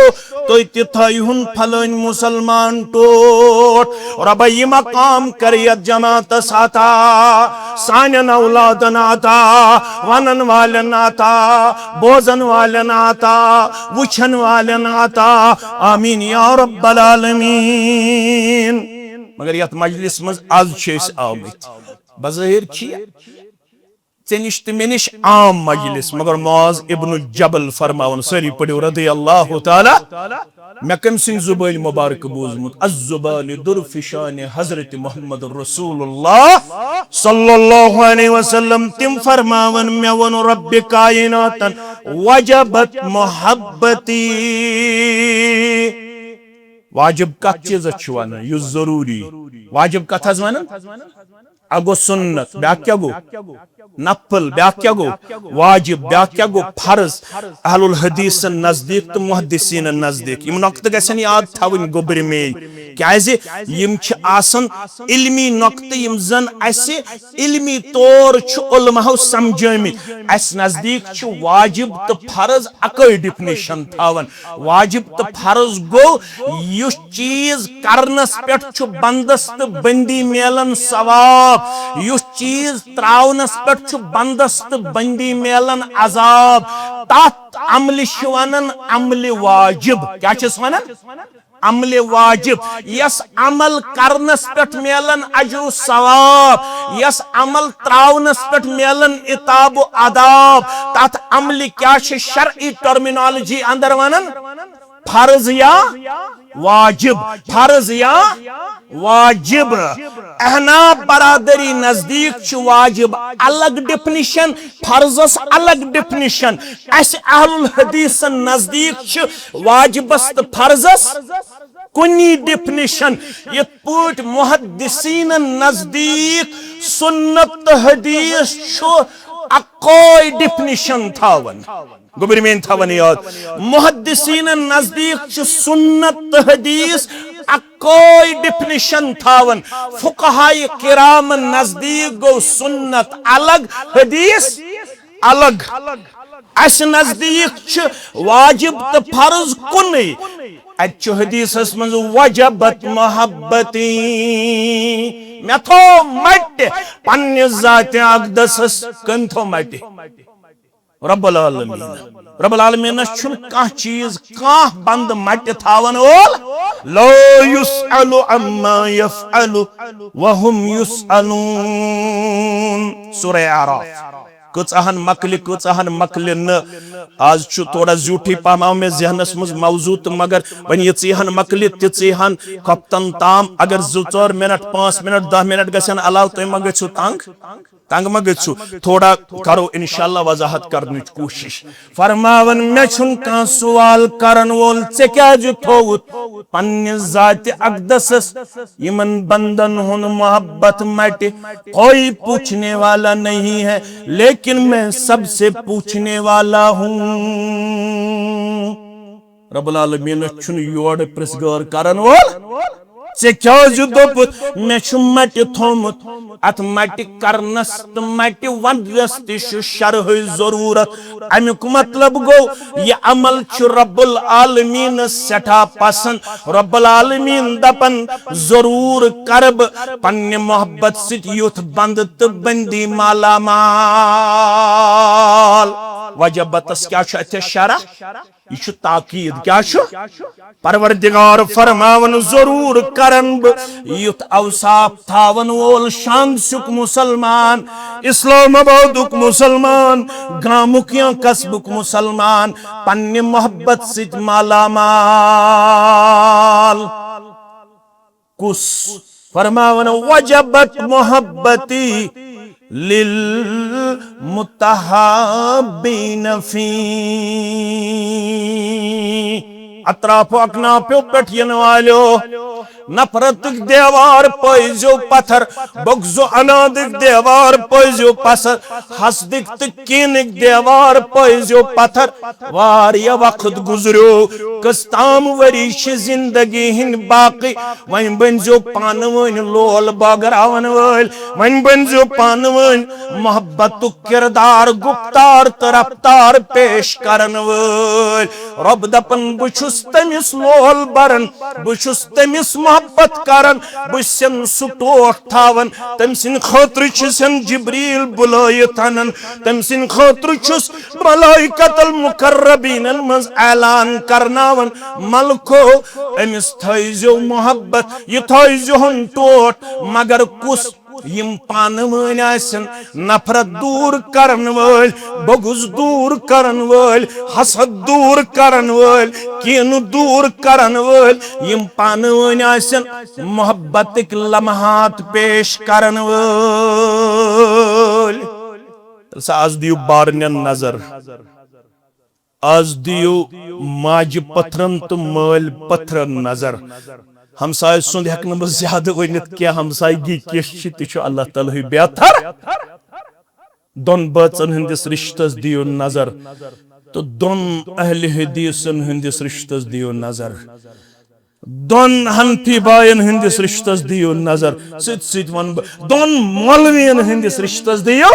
تُہۍ تہِ تھٲیہُن پھلٲنۍ مُسلمان ٹوٹھ۔ رۄبا، یہِ مقام کر یتھ جماعتس عطا، سانٮ۪ن اولادن عطا، ونن والٮ۪ن عطا، بوزن والٮ۪ن عطا، وٕچھن والٮ۪ن عطا۔ آمین یا رب العالمین۔ مگر یتھ مجلس منٛز از چھِ أسۍ آمٕتۍ، بظٲہر چھِ یہِ ژےٚ نِش تہٕ مےٚ نِش عام مجلس، مگر معاذ ابن جبل فرماوان، سٲری پٔرِو رضی اللہ تعالیٰ، مےٚ کٔمۍ سٕنٛدِ زُبٲنۍ مبارک بوٗزمُت؟ الزبان درفشان حضرت محمد رسول اللہ صلی اللہ علیہ وسلم۔ تِم فرماوان، مےٚ ووٚن رب کائناتن، وجبت محبتی۔ واجب کتھ چیٖزس چھُ ونان؟ یُس ضروٗری۔ واجب کتھ حظ ونان؟ اکھ گوٚو سنت، بیٛاکھ کیٛاہ گوٚو؟ نفل، بیٛاکھ کیٛاہ گوٚو؟ واجب، بیٛاکھ کیٛاہ گوٚو؟ فرض۔ اہل الحدیثن نزدیٖک تہٕ محدثینن نزدیٖک۔ یِم نۄقطہٕ گژھن یاد تھاوٕنۍ گوٚبرۍ میٲنۍ، کیٛازِ یِم چھِ آسان علمی نۄقطہٕ، یِم زن اسہِ علمی طور چھُ علماہو سمجھٲمٕتۍ۔ اسہِ نزدیٖک چھِ واجب تہٕ فرض اکٲے definition تھاوان۔ واجب تہٕ فرض گوٚو یُس چیٖز کرنس پٮ۪ٹھ چھُ بندس تہٕ بندی میلان ثواب، یُس چیٖز تراونس پٮ۪ٹھ چھُ بندس تہٕ بندی میلان عذاب، تتھ عملہِ چھِ ونان عملہِ واجب۔ کیٛاہ چھِس ونان؟ عملہِ واجب۔ یس عمل کرنس پٮ۪ٹھ میلان اجر و ثواب، یس عمل تراونس پٮ۪ٹھ میلان عتاب و عذاب، تتھ عملہِ کیٛاہ چھِ شرعی terminology اندر ونان؟ فرض یا واجب، فرض یا واجب۔ احناف برادری نزدیٖک چھُ واجب الگ definition، فرضس الگ definition۔ اسہِ اہل الحدیثن نزدیٖک چھِ واجبس تہٕ فرضس کُنی definition۔ یِتھ پٲٹھۍ محدثینن نزدیٖک سنت تہٕ حدیث چھُ اکوے definition تھاوان۔ گوٚبرۍ میٲنۍ تھاوان یاد، محدثینن نزدیٖک چھِ سنت تہٕ حدیث اکوے definition تھاوان۔ فقہائے کرامن نزدیٖک گوٚو سنت الگ، حدیث الگ۔ اسہِ نزدیٖک چھِ واجب تہٕ فرض کُنُے۔ اتہِ چھُ حدیثس منٛز وجبت محبتی، مےٚ تھوو مٹہِ پننہِ ذاتِ اقدسس۔ کٔمۍ تھوو مٹہِ؟ رب العالمین۔ رب العالمینس چھُنہٕ کانٛہہ چیٖز، کانٛہہ بندٕ مٹہِ تھاون وول۔ لا يسأل عما يفعل وهم يسألون۔ سورہ اعراف۔ کۭژاہن مۄکلہِ، کۭژاہن مۄکلہِ نہٕ۔ آز چھُ تھوڑا زیوٗٹھٕے پہم آو مےٚ ذہنس منٛز موضوع تہٕ، مگر وۄنۍ یِژٕے ہن مۄکلہِ، تِژٕے ہن خۄفتن تام۔ اگر زٕ ژور منٹ، پانٛژھ منٹ، دَہ منٹ گژھن علاوٕ، تُہۍ ما گٔژھِو تنگ؟ تنگ ما گٔژھِو؟ تھوڑا کرو انشاءاللہ وضاحت کرنٕچ کوٗشش۔ فرماوان، مےٚ چھُنہٕ کانٛہہ سوال کرن وول، ژےٚ کیازِ تھووُتھ پننہِ ذاتِ اقدسس یِمن بندن ہُنٛد محبت مٹہِ؟ کوئی پوچھنے والا نہیں ہے، لیکن میں سب سے پوچھنے والا ہوں۔ رب العالمینس چھُنہٕ یورٕ پرژھ گٲر کرن وول۔ ژےٚ کیازِ دوٚپُتھ مےٚ چھُ مٹہِ تھومُت؟ اتھ مٹہِ کرنس تہٕ مٹہِ وننس تہِ چھُ شرحٕچ ضروٗرت۔ امیُک مطلب گوٚو، یہِ عمل چھُ رب العالمینس سٮ۪ٹھاہ پسند۔ رب العالمین دپن، ضروٗر کرٕ بہٕ پننہِ محبت سۭتۍ یُتھ بندٕ تہٕ بندی مالا مال۔ وجبتس کیٛاہ چھُ اتھس شرح؟ یہِ چھُ تاکید۔ کیٛاہ چھُ؟ پروردگار فرماوان، ضروٗر کرن بہٕ یُتھ اوصاف تھاون وول شاندسُک مسلمان، اسلام آبادُک مسلمان، گامُک یا قصبُک مسلمان، پننہِ محبت سۭتۍ مالا مال۔ کُس؟ فرماوان، وجبت محبتی للمتحابین فی۔ اطراف و اکنافیو پٮ۪ٹھ یِنہٕ والیو، نفرتٕکۍ دیوار پٲیزیو پتھر، بغض و عنادٕکۍ دیوار پٲیزیو پتھر، حسدٕکۍ تہٕ کینٕکۍ دیوار پٲیزیو پتھر۔ واریاہ وقت گُزریو، کٔژ تام ؤری چھِ زندگی ہٕنٛدۍ باقٕے۔ وۄنۍ بٔنزیو پانہٕ ؤنۍ لول بٲگراون وٲلۍ، وۄنۍ بٔنزیو پانہٕ ؤنۍ محبتُک کردار، گفتار تہٕ رفتار پیش کرن وٲلۍ۔ رۄب دپان، بہٕ چھُس تٔمِس لول بران، بہٕ چھُس تٔمِس محبت کران، بہٕ چھُسن سُہ ٹوٹھ تھاوان، تٔمۍ سٕنٛدِ خٲطرٕ چھُسن جبریل بُلٲیِتھ انان، تٔمۍ سٕنٛدِ خٲطرٕ چھُس ملائکۃ المقربینن منٛز اعلان کرناوان، ملکو، أمِس تھٲیزیو محبت، یہِ تھٲیزِہون ٹوٹھ، مگر کُس؟ یِم پانہٕ ؤنۍ آسن نفرت دوٗر کرن وٲلۍ، بغض دوٗر کرن وٲلۍ، حسد دوٗر کرن وٲلۍ، کینہٕ دوٗر کرن وٲلۍ، یِم پانہٕ ؤنۍ آسن محبتٕکۍ لمحات پیش کرن وٲلۍ۔ تیٚلہِ سا از دِیِو بارنٮ۪ن نظر۔ از دِیِو ماجہِ پٔتھرن تہٕ مٲلۍ پٔتھرن نظر۔ ہمسایہِ سُنٛد ہٮ۪کہٕ نہٕ بہٕ زیادٕ ؤنِتھ کینٛہہ، ہمسایگی کِژھ چھِ، تہِ چھُ اللہ تعالیٰ ہٕے بہتر۔ دۄن بٲژن ہٕنٛدِس رِشتس دِیِو نظر تہٕ دۄن اہلِ حدیثن ہٕنٛدِس رِشتس دِیِو نظر۔ دۄن حنفی باین ہٕنٛدِس رِشتس دِیِو نظر۔ سۭتۍ سۭتۍ ونہٕ بہٕ، دۄن مولوین ہٕنٛدِس رِشتس دِیِو۔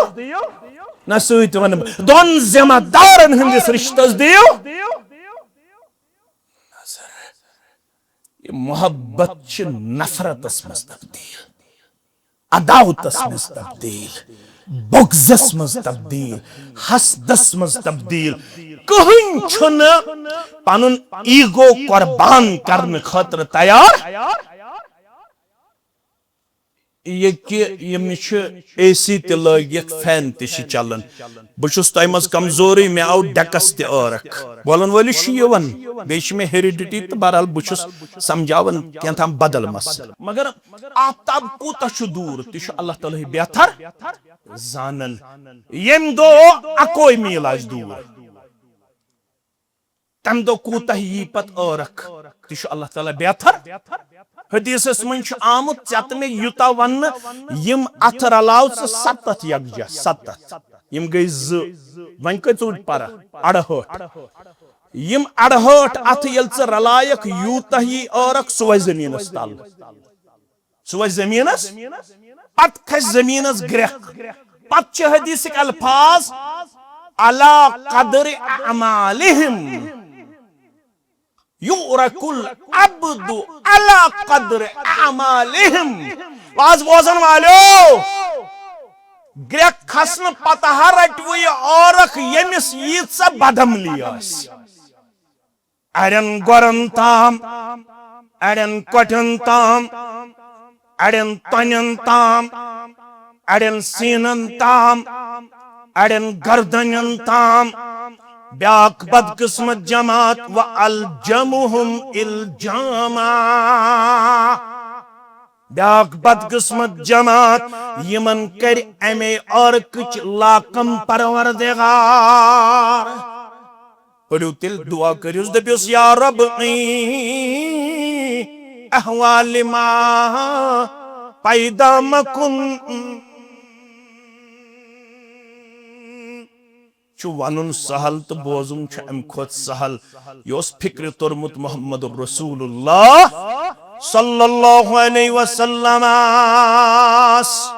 نہ، سۭتۍ ونہٕ بہٕ، دۄن ذمہ دارن ہٕنٛدِس رِشتس دِیِو نظر۔ یہِ محبت چھِ نفرتس منٛز تبدیل، عداوتس منٛز تبدیل، بغضس منٛز تبدیل، حسدس منٛز تبدیل۔ کٕہٕنۍ چھُنہٕ پنُن ایگو قربان کرنہٕ خٲطرٕ تیار۔ یہِ کہِ یِم چھِ اے سی تہِ لٲگِتھ، فین تہِ چھِ چلان۔ بہٕ چھُس تۄہہِ منٛز کمزورٕے، مےٚ آو ڈٮ۪کس تہِ عٲرق۔ بولن وٲلِس چھُ یِوان، بیٚیہِ چھِ مےٚ ہیریڈٹی تہٕ بہرحال بہٕ چھُس سمجھاوان کینٛہہ تام بدل مسلہٕ۔ مگر آفتاب کوٗتاہ چھُ دوٗر، تہِ چھُ اللہ تعالیٰ ہٕے بہتر زانان۔ ییٚمہِ دۄہ اکوے میٖل آسہِ دوٗر، تمہِ دۄہ کوٗتاہ یی پتہٕ عٲرق، تہِ چھُ اللہ تعالیٰ بہتر۔ حدیثس منٛز چھُ آمُت، ژےٚ تہٕ مےٚ یوٗتاہ وننہٕ، یِم اتھٕ رلاو ژٕ ستتھ یکجا، ستتھ۔ یِم گٔے زٕ، وۄنۍ کٔژ روٗدۍ پرٕ؟ اڑہٲٹھ۔ یِم اڑہٲٹھ اتھٕ ییٚلہِ ژٕ رلایکھ، یوٗتاہ یی عٲرق، سُہ وسہِ زٔمیٖنس تل۔ سُہ وسہِ زٔمیٖنس، پتہٕ کھسہِ زٔمیٖنس گرٛٮ۪کھ۔ پتہٕ چھِ حدیثٕکۍ الفاظ، علی قدر اعمالہم، یعرق العبد علی قدر اعمالہم۔ واز بوزن والیو، گرٛٮ۪کھ کھسنہٕ پتہٕ ہا رٹوٕ یہِ عٲرق، ییٚمِس ییٖژاہ بدعملی آسہِ۔ اڑٮ۪ن گۄرن تام، اڑٮ۪ن کۄٹھٮ۪ن تام، اڑٮ۪ن تۄنٮ۪ن تام، اڑٮ۪ن سیٖنن تام، اڑٮ۪ن گردنٮ۪ن تام۔ بیاکھ بدقسمت جماعت، و الجمہم الجاما۔ بیاکھ بدقسمت جماعت، یِمن کرِ امے عٲرقٕچ لاکم پروردگار۔ پٔرِو تیٚلہِ دُعا، کٔرِوس، دٔپِوس، یا رب، احوال ما پیدا مکن۔ چھُ ونُن سہل تہٕ بوزُن چھُ امہِ کھۄتہٕ سہل۔ یہِ اوس فکرِ توٚرمُت محمد رسول اللہ صلی اللہ علیہ وسلمس۔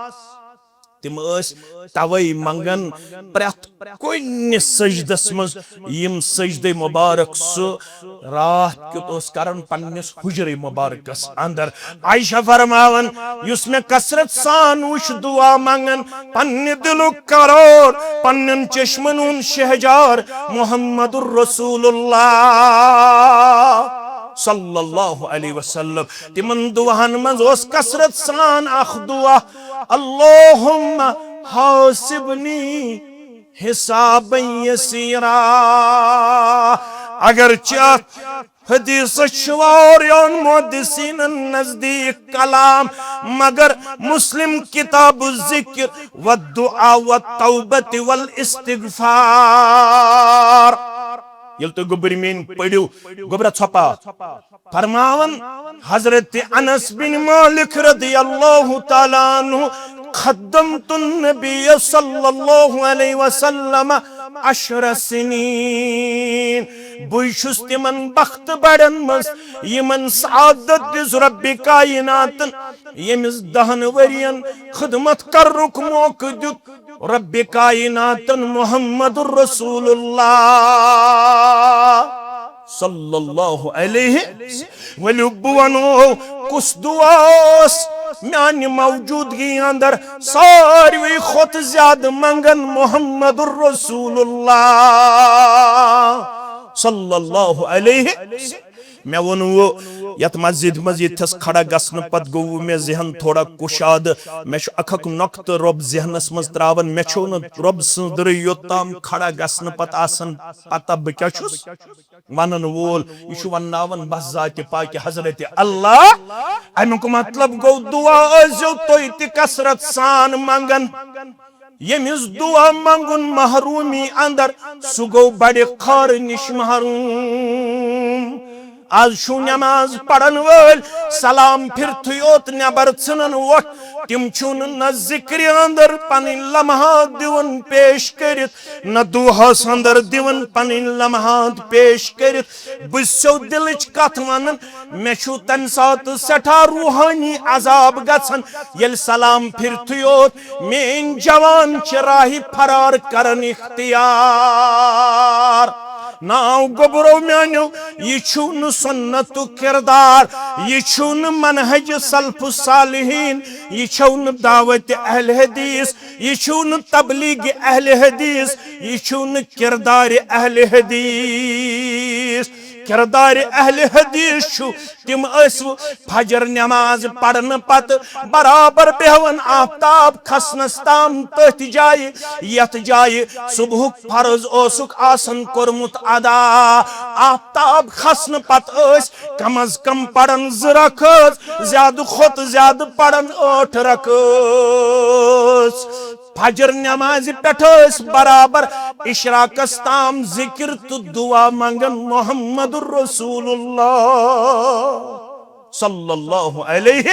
تِم ٲسۍ توے منگان پرٛٮ۪تھ کُنہِ سجدس منٛز، یِم سجدے مبارک سُہ راتھ کیُت اوس کران پننِس حجرے مبارکس اندر۔ عائشہ فرماوان، یُس مےٚ کثرت سان وُچھ دعا منگان، پننہِ دلُک قرار، پننٮ۪ن چشمن ہُنٛد شہجار، محمد رسول اللہ صلی اللہ علیہ وسلم۔ تِمن دعاہن منٛز اوس کثرت سان اکھ دعا، اللہم حاسبنی حسابا یسیرا۔ اگرچہ اتھ حدیثس چھُ واریاہن محدثینن نزدیک کلام، مگر مسلم کتاب الذکر والدعاء والتوبۃ والاستغفار۔ ییٚلہِ تُہۍ گوٚبرۍ میٲنۍ پٔرِو، گوٚبرا ژھۄپہٕ۔ فرماوان حضرت انس بن مالک رضی اللہ تعالیٰ عنہ، خدمت النبی صلی اللہ علیہ وسلم عشر سنین۔ بہٕ چھُس تِمن بخت بڑن منٛز، یِمن سعادت دِژ رب کائناتن، ییٚمِس دہن ؤرین خدمت کرنُک موقعہٕ دیُت۔ رب کائناتن محمد رسول اللہ صلی اللہ علیہ۔ ؤلِو بہٕ ونو، کُس دعا اوس میانہِ موجودگی اندر ساروی کھۄتہٕ زیادٕ منگان؟ محمد رسول اللہ صلی اللہ علیہ۔ مےٚ ووٚن وۄنۍ یتھ مسجد منٛز ییٚتھس کھڑا گژھنہٕ پتہٕ گوٚو مےٚ ذہن تھوڑا کُشادٕ۔ مےٚ چھُ اکھ اکھ نۄقطہٕ رۄب ذہنس منٛز تراوان۔ مےٚ چھُو نہٕ رۄب سٕنٛز دٕرٕے یوٚت تام کھڑا گژھنہٕ پتہٕ آسان پتہ بہٕ کیٛاہ چھُس ونن وول۔ یہِ چھُ ونناوان بس ذاتِ پاکِ حضرت اللہ۔ امیُک مطلب گوٚو، دعا ٲسۍزیو تُہۍ تہِ کثرت سان منگان۔ ییٚمِس دُعا منٛگُن محروٗمی اندر، سُہ گوٚو بڑِ خارٕ نِش محروٗم۔ از چھُو نماز پرن وٲلۍ سلام پھِرتھٕے یوت نٮ۪بر ژھٕنان وۄٹھ۔ تِم چھِو نہٕ نہ ذِکرِ اندر پنٕنۍ لمحات دِوان پیش کٔرِتھ، نہ دُعاہس اندر دِوان پنٕنۍ لمحات پیش کٔرِتھ۔ بہٕ چھُسو دِلٕچ کتھ ونان، مےٚ چھُ تمہِ ساتہٕ سٮ۪ٹھاہ روحٲنی عذاب گژھان، ییٚلہِ سلام پھِرتھٕے یوت میٲنۍ جوان چھِ راہہِ فرار کران اختیار۔ ناو گوٚبرو میانیو، یہِ چھُو نہٕ سُنتُک کردار، یہِ چھُو نہٕ منہج سلف صالحین، یہِ چھَو نہٕ دعوت اہل حدیث، یہِ چھُو نہٕ تبلیغ اہل حدیث، یہِ چھُو نہٕ کردار اہل حدیث۔ کردار اہل حدیث چھُ، تِم ٲسۍ فجر نماز پرنہٕ پتہٕ برابر بیہوان آفتاب کھسنس تام تٔتھۍ جایہِ، یتھ جایہِ صبحُک فرض اوسُکھ آسان کوٚرمُت ادا۔ آفتاب کھسنہٕ پتہٕ ٲسۍ کم از کم پران زٕ رکٲژ، زیادٕ کھۄتہٕ زیادٕ پران ٲٹھ رکٲژ۔ فجر نمازِ پٮ۪ٹھ ٲسۍ برابر اشراقس تام ذکر تہٕ دعا منگان۔ محمد رسول اللہ صلی اللہ علیہ۔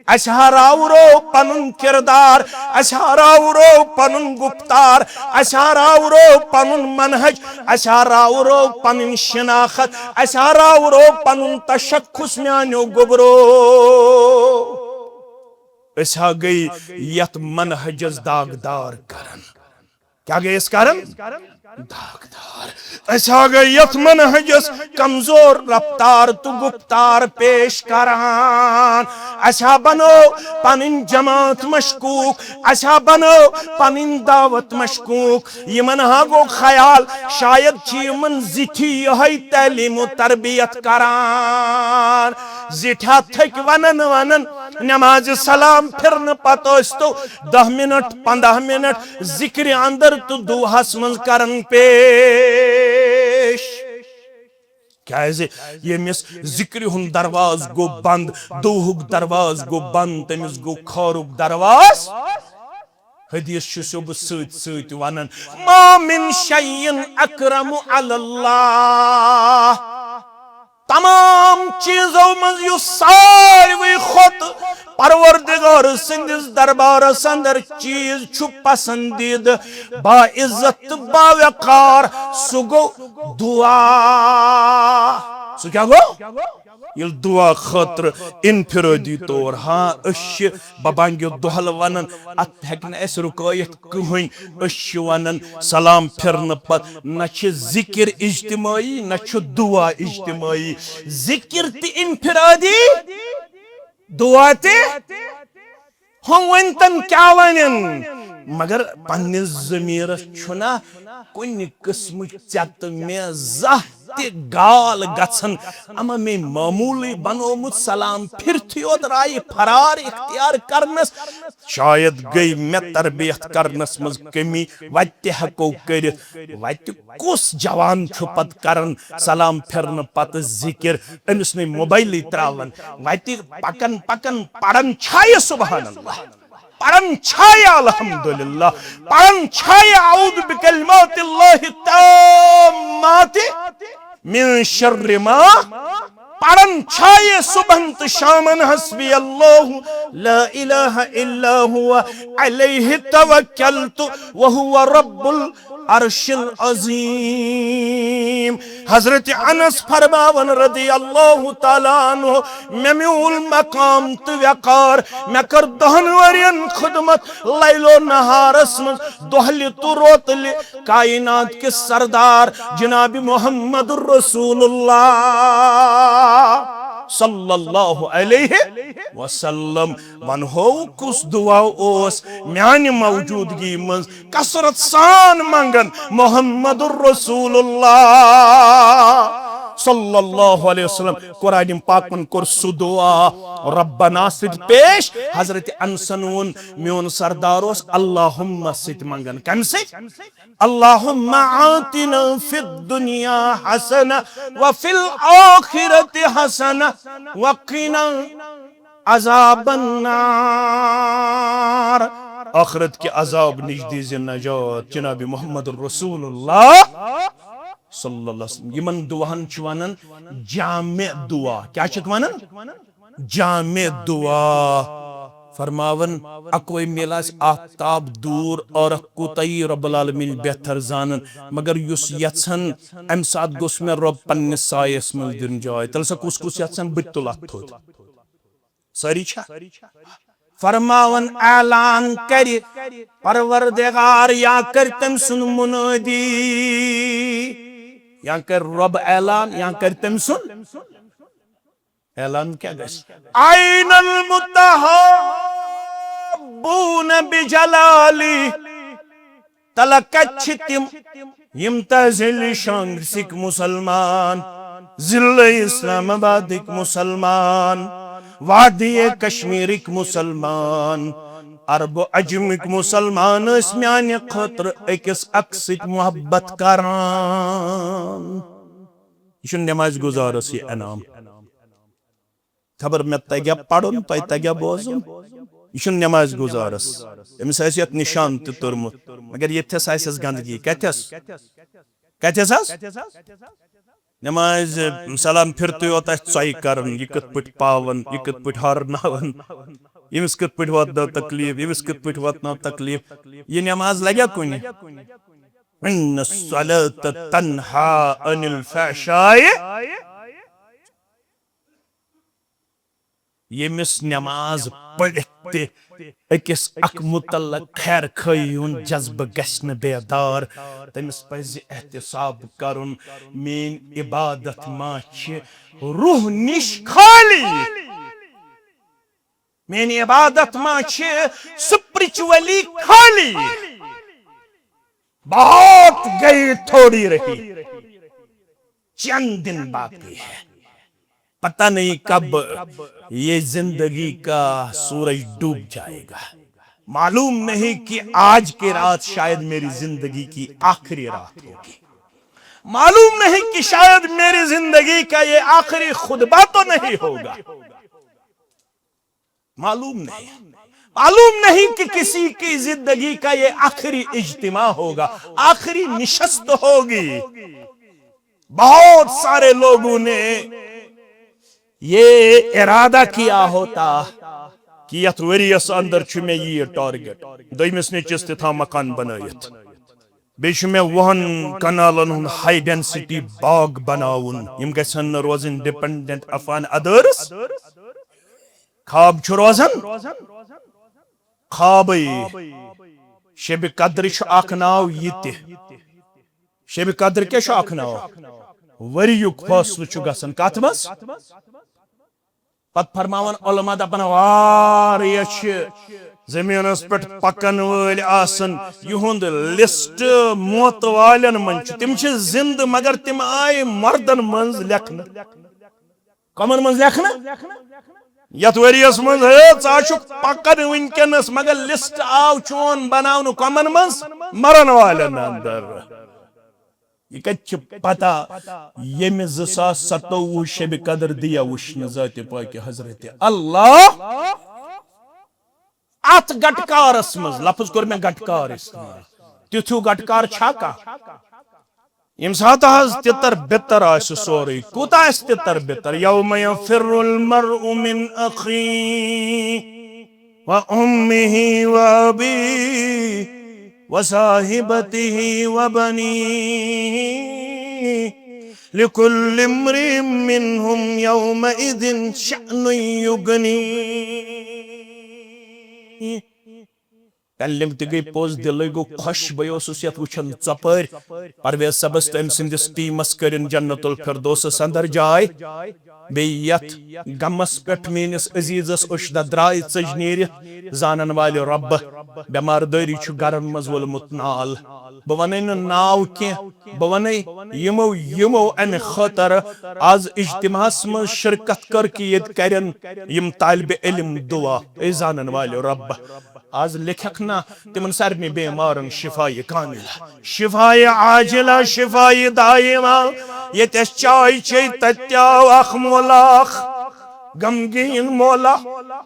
اسہِ ہراورو پنُن کردار، اسہِ ہراورو پنُن گفتار، اسہِ ہراورو پنُن منہج، اسہِ ہراورو پنٕنۍ شناخت، اسہِ ہراورو پنُن تشخص میانیو گوٚبرو۔ أسۍ ہا گٔے یتھ منہجس داغدار کران۔ کیٛاہ گٔے أسۍ کران؟ داغدار۔ أسۍ ہا گٔے یتھ منہجس کمزور رفتار تہٕ گفتار پیش کران۔ اسہِ ہا بنٲو پنٕنۍ جماعت مشکوک، اسہِ ہا بنٲو پنٕنۍ دعوت مشکوک۔ یِمن ہا گوٚو خیال، شاید چھِ یِمن زِٹھی یِہوٚے تعلیٖم و تربیت کران۔ زِٹھا تھٔکۍ ونان ونان نمازِ سلام پھِرنہٕ پتہٕ ٲسۍ تو دَہ منٹ، پنٛداہ منٹ ذِکرِ اندر تہٕ دُعاہس منٛز کران پیش۔ کیازِ ییٚمِس ذِکرِ ہُنٛد دروازٕ گوٚو بنٛد، دُعہُک دروازٕ گوٚو بنٛد، تٔمِس گوٚو خٲرُک دروازٕ۔ حدیث چھُ سو بہٕ سۭتۍ سۭتۍ ونان، ما من شیء اکرم علی اللہ۔ تمام چیزو منٛز یُس ساروی کھۄتہٕ پروردگار سٕنٛدِس دربارس اندر چیز چھُ پسندیدٕ، باعزت تہٕ باوقار، سُہ گوٚو دعا۔ سُہ کیٛاہ گوٚو؟ ییٚلہِ دُعا خٲطرٕ انفرٲدی طور، ہاں، أسۍ چھِ ببانگیو دۄہل ونان، اتھ ہیٚکہِ نہٕ اَسہِ رُکٲیِتھ کٕہٕنۍ۔ أسۍ چھِ ونان سلام پھِرنہٕ پتہٕ، نہ چھِ ذِکِر اجتمٲعی، نہ چھُ دُعا اجتمٲعی۔ ذِکِر تہِ انفرٲدی، دُعا تہِ۔ ہُم ؤنۍتن کیٛاہ ونن، مگر پننِس ضمیرس چھُنہ کُنہِ قٕسمٕچ ژےٚ تہٕ مےٚ زانٛہہ تہِ گال گژھن۔ اما مے معموٗلٕے بنوومُت سلام پھِرتھٕے یوت رایہِ فرار اختیار کرنس۔ شاید گٔے مےٚ تربیت کرنس منٛز کمی، وتہِ تہِ ہٮ۪کو کٔرِتھ۔ وتہِ کُس جوان چھُ پتہٕ کران سلام پھِرنہٕ پتہٕ ذِکِر؟ أمِس نَے موبایلٕے تراوان۔ وتہِ پکان پکان پران چھایہِ سبحان اللہ، پران چھایہِ الحمدللہ، پران چھایہِ اعوذ بکلمات اللہ التامات من شر ما، پران چھایہِ صبحن تہٕ شامن حسبی اللہ لا الہ الا هو علیہ توکلت وهو رب العرش العظیم۔ حضرت انس فرماون رضی اللہ تعالیٰ عنہ، مےٚ میوٗل مقام تہٕ وقار، مےٚ کٔر دہن ؤرین خدمت، لیل و نہارس منٛز، دۄہلہِ تہٕ روتلہِ، کائنات کِس سردار جناب محمد رسول اللہ صلی اللہ علیہ وسلم۔ ونہو کُس دعا اوس میانہِ موجودگی منٛز کثرت سان منگن محمد رسول اللہ صلی اللہ علیہ وسلم۔ قرآن پاکن کوٚر سُہ دعا ربنا سۭتۍ پیش۔ حضرت انسن ووٚن، میون سردار اوس اللہم سۭتۍ منگان۔ کمہِ سۭتۍ؟ اللہم آتنا فی الدنیا حسنہ وفی الآخرۃ حسنہ وقنا عذاب النار۔ آخرت کہِ عذاب نِش دیٖزِ نجات جناب محمد رسول اللہ صلی اللہ علیہ وسلم۔ یِمن دعاہن چھِ ونان جامع دعا۔ کیٛاہ چھِکھ ونان؟ جامع دعا۔ فرماوان، اکوے میلہِ آسہِ آفتاب دوٗر، ٲرکھ کوٗتاہ یی رب العالمین بہتر زانان، مگر یُس یژھان، امہِ ساتہٕ گوٚژھ مےٚ رب پننِس سایس منٛز دِنۍ جاے۔ تیٚلہِ سا کُس کُس یژھان، بہٕ تہِ تُلہٕ اتھ تھوٚد۔ سٲری چھا؟ فرماوان اعلان کرِ پروردگار یا کرِ تٔمۍ سُنٛد منٲدی، یا کرِ رب اعلان یا کرِ تٔمۍ سُنٛد اعلان۔ کیٛاہ گژھِ؟ این المتحابون بجلالی۔ تلہ کتہِ چھِ تِم، یِم تحصیل شانگسٕکۍ مسلمان، ضلع اسلام آبادٕکۍ مسلمان، وادی کشمیرٕکۍ مسلمان، عرب و عجمٕکۍ مسلمان ٲسۍ میانہِ خٲطرٕ أکِس اکھ سۭتۍ محبت کران۔ یہِ چھُنہٕ نمازِ گُزارس یہِ انعام۔ خبر مےٚ تگیا پرُن، تۄہہِ تگیا بوزُن۔ یہِ چھُنہٕ نمازِ گُزارس۔ أمِس آسہِ یتھ نشان تہِ توٚرمُت، مگر ییٚتھس آسٮ۪س گندگی۔ کتھس؟ کتھس حظ؟ نمازِ سلام پھِرتھٕے یوت آسہِ ژۄیہِ کران، یہِ کِتھ پٲٹھۍ پاون، یہِ کِتھ پٲٹھۍ ہارناون، ییٚمِس کِتھ پٲٹھۍ واتناو تکلیف، ییٚمِس کِتھ پٲٹھۍ واتناو تکلیف۔ یہِ نماز لگیا کُنہِ؟ ان الصلاۃ تنہا عن الفحشاء۔ ییٚمِس نماز پٔرِتھ تہِ أکِس اکھ متعلق خیر خواہی ہُنٛد جذبہٕ گژھِ نہٕ بیدار، تٔمِس پزِ احتساب کرُن، میٲنۍ عبادت ما چھِ روح نِش خٲلی؟ میٲنۍ عبادت ما چھِ spiritually خٲلی؟ بہت گئی، تھوڑی رہی، چند دن باقی ہے، پتہ نہیں کب یہ زندگی کا سورج ڈوب جائے گا۔ معلوم نہیں کہ آج کی رات شاید میری زندگی کی آخری رات ہوگی۔ معلوم نہیں کہ شاید میری زندگی کا یہ آخری خطبہ تو نہیں ہوگا۔ معلوم نہیں، معلوم نہیں کہ کسی کی زندگی کا یہ آخری اجتماع ہوگا، آخری نشست ہوگی۔ بہت سارے لوگوں نے یہ ارادہ کیا ہوتا کہ یتھ ؤریس اندر چھُ مےٚ یہِ target، دوٚیمِس نیٚچوِس تہِ تھاو مکان بنٲیِتھ۔ بیٚیہِ چھُ مےٚ وُہن کنالن ہُنٛد ہائی ڈینسٹی باغ بناوُن۔ یِم گژھن نہٕ روزٕنۍ ڈیپینڈنٹ اپان ادٲرٕس۔ خواب چھُ روزان خوابٕے۔ شبِ قدر چھُ اکھ ناو یہِ تہِ۔ شبِ قدر کیٛاہ چھُ اکھ ناو؟ ؤریُک فٲصلہٕ چھُ گژھان۔ کتھ منٛز؟ پتہٕ فرماوان علماء، دپان، واریاہ چھِ زٔمیٖنس پٮ۪ٹھ پکن وٲلۍ آسان، یِہُنٛد لسٹ موت والٮ۪ن منٛز چھُ۔ تِم چھِ زندٕ، مگر تِم آیہِ مردن منٛز لیکھنہٕ۔ کمن منٛز لیکھنہٕ؟ یتھ ؤریس منٛز، ہے، ژٕ آسُکھ پکان وٕنکیٚنس، مگر لسٹ آو چون بناونہٕ کمن منٛز؟ مرن والٮ۪ن اندر۔ یہِ کتہِ چھِ پتہ، ییٚمہِ زٕ ساس ستووُہ شبِ قدر دِیا وٕچھنہٕ ذاتِ پاکہِ حضرت اللہ؟ اتھ گٹکارس منٛز، لفظ کوٚر مےٚ گٹکار استعمال، تیُتھ ہیوٗ گٹکار چھا کانٛہہ؟ ییٚمہِ ساتہٕ حظ تِتر بِتر آسہِ سورُے، کوٗتاہ آسہِ تِتر بِتر؟ یوم یفر المرء من اخیہ و امہ و ابیہ و صاحبتہ و بنیہ، لکل امرئ منہم یومئذ شأن یغنیہ۔ تَلِم تہِ گٔے پوٚز، دِلٕے گوٚو خۄش۔ بہٕ اوسُس یَتھ وٕچھان ژۄپٲرۍ۔ پرویز صٲبَس تہٕ أمۍ سٕنٛدِس ٹیٖمَس کٔرِن جنت الفردوسَس اندر جاے۔ بیٚیہِ یَتھ غمَس پٮ۪ٹھ میٛٲنِس عزیٖزَس اوٚش دَدرایہِ ژٔج نیٖرِتھ۔ زانَن والہِ رۄبہٕ، بٮ۪مار دٲری چھُ گرَن منٛز وولمُت نال۔ بہٕ وَنَے نہٕ ناو کینٛہہ، بہٕ وَنَے یِمو، یِمو اَمہِ خٲطرٕ آز اجتماعَس منٛز شرکت کٔر کہِ ییٚتہِ کَرن یِم طالبِ علم دُعا۔ اے زانَن والہِ رۄبہٕ، آز لیکھکھ نا تِمن سارنٕے بیمارن شفایہِ کاملہ، شفایہِ عاجلہ، شفایہِ دائمہ۔ ییٚتہِ اَسہِ چاے چے، تَتہِ تہِ آو اکھ مولا، اکھ غمگیٖن مولا،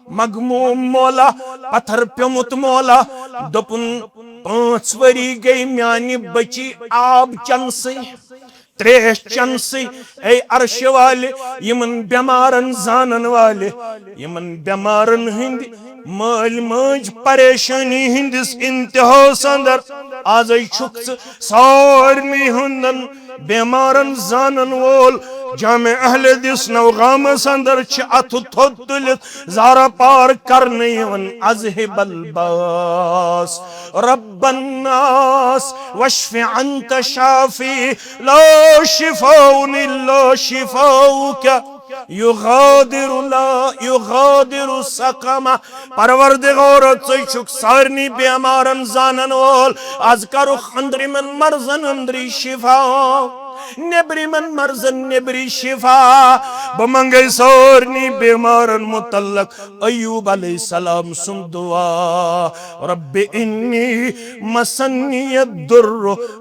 مغموم مولا، پتھر پیومُت مولا۔ دوٚپُن، پانٛژھ ؤری گٔے میانہِ بچی آب چنسٕے، تریش چنسٕے۔ اے عرشہِ والہِ، یِمن بٮ۪مارن زانن والہِ، یِمن بٮ۪مارن ہٕنٛدِ مٲلۍ مٲج پریشٲنی ہٕنٛدِس انتہاہس اندر، آزے چھُکھ ژٕ سارنٕے ہُنٛدن بٮ۪مارن زانن وول۔ جامع اہل حدیث نوگامس اندر چھِ اتھٕ تھوٚد تُلِتھ زارہ پار کرنہٕ یِوان، اذہب الباس رب الناس واشف انت شافی، لا شفاء الا شفاؤک، یغادر لا یغادر سقما۔ پروردگارا، ژے چھُکھ سارنٕے بیمارن زانن وول۔ از کرُکھ أنٛدرِمٮ۪ن مرضن أنٛدری شفا، نیٚبرِمٮ۪ن مرضن نیٚبری شفا۔ بہٕ منگے سارنٕے بیمارن متعلق ایوب علیہ السلام سُنٛد دعا، رب انی مسنی الضر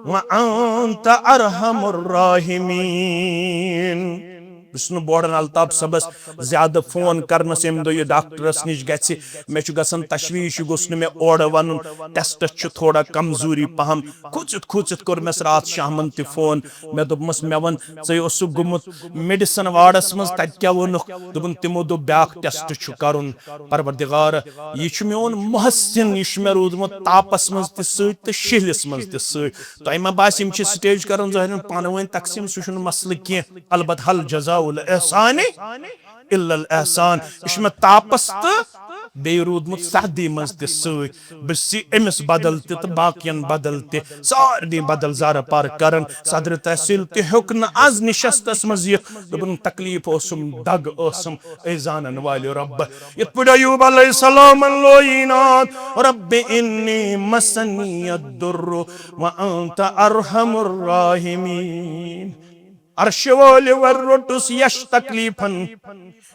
وانت ارحم الراحمین۔ بہٕ چھُس نہٕ بورڈن الطاف صٲبس زیادٕ فون کرنس، ییٚمہِ دۄہ یہِ ڈاکٹرس نِش گژھِ، مےٚ چھُ گژھان تشویش، یہِ گوٚژھ نہٕ مےٚ اورٕ ونُن، ٹیسٹس چھِ تھوڑا کمزوری پہم۔ کھوٗژِتھ کھوٗژِتھ کوٚر مےٚ راتھ شامن تہِ فون، مےٚ دوٚپمس، مےٚ وَن، ژے اوسُکھ گوٚمُت میڈیسن وارڈس منٛز، تتہِ کیٛاہ ووٚنُکھ؟ دوٚپُن، تِمو دوٚپ بیٛاکھ ٹیسٹ چھُ کرُن۔ پروردگار، یہِ چھُ میون محسن، یہِ چھُ مےٚ روٗدمُت تاپس منٛز تہِ سۭتۍ تہٕ شِہلِس منٛز تہِ سۭتۍ۔ تۄہہِ ما باسہِ یِم چھِ سٹیج کران ظٲہِر پانہٕ ؤنۍ تقسیٖم؟ سُہ چھُنہٕ مسلہٕ کینٛہہ۔ البتہ ہل جزاء الاحسان الا الاحسان۔ یہِ چھُ مےٚ تاپس تہٕ بیٚیہِ روٗدمُت سردی منٛز تہِ سۭتۍ۔ بہٕ چھُس أمِس بدل تہِ تہٕ باقین بدل تہِ، سارنٕے بدل زارٕ پار کران۔ صدر تحصیل تہِ ہیوٚک نہٕ از نشستس منٛز یِتھ۔ دوٚپُن، تکلیف اوسُم، دگ ٲسٕم، اے زانن والہِ رۄب۔ یِتھ پٲٹھۍ ایوب علیہ السلامن لویی ناد، رب انی مسنی الضر وانت ارحم الراحمین۔ عرشہِ وٲلہِ، وۄنۍ روٚٹُس یش تکلیفن،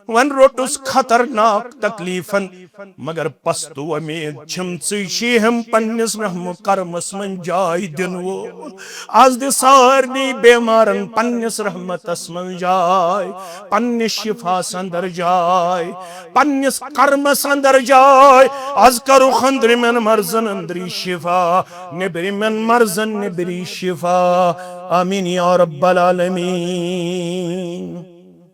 وۄنۍ روٚٹُس خطرناک تکلیفن، مگر پست وۄمید چھم، ژٕے چھِ ہم پننِس رحم و کرمس منٛز جاے دِنہٕ وول۔ از دِ سارنٕے بیمارن پننِس رحمتس منٛز جاے، پننِس شفاس اندر جاے، پننِس کرمس اندر جاے۔ از کرُکھ أنٛدرِمٮ۪ن مرضن أنٛدری شفا، نیٚبرِمٮ۪ن مرضن نیٚبری شفا۔ آمین یا رب العالمین۔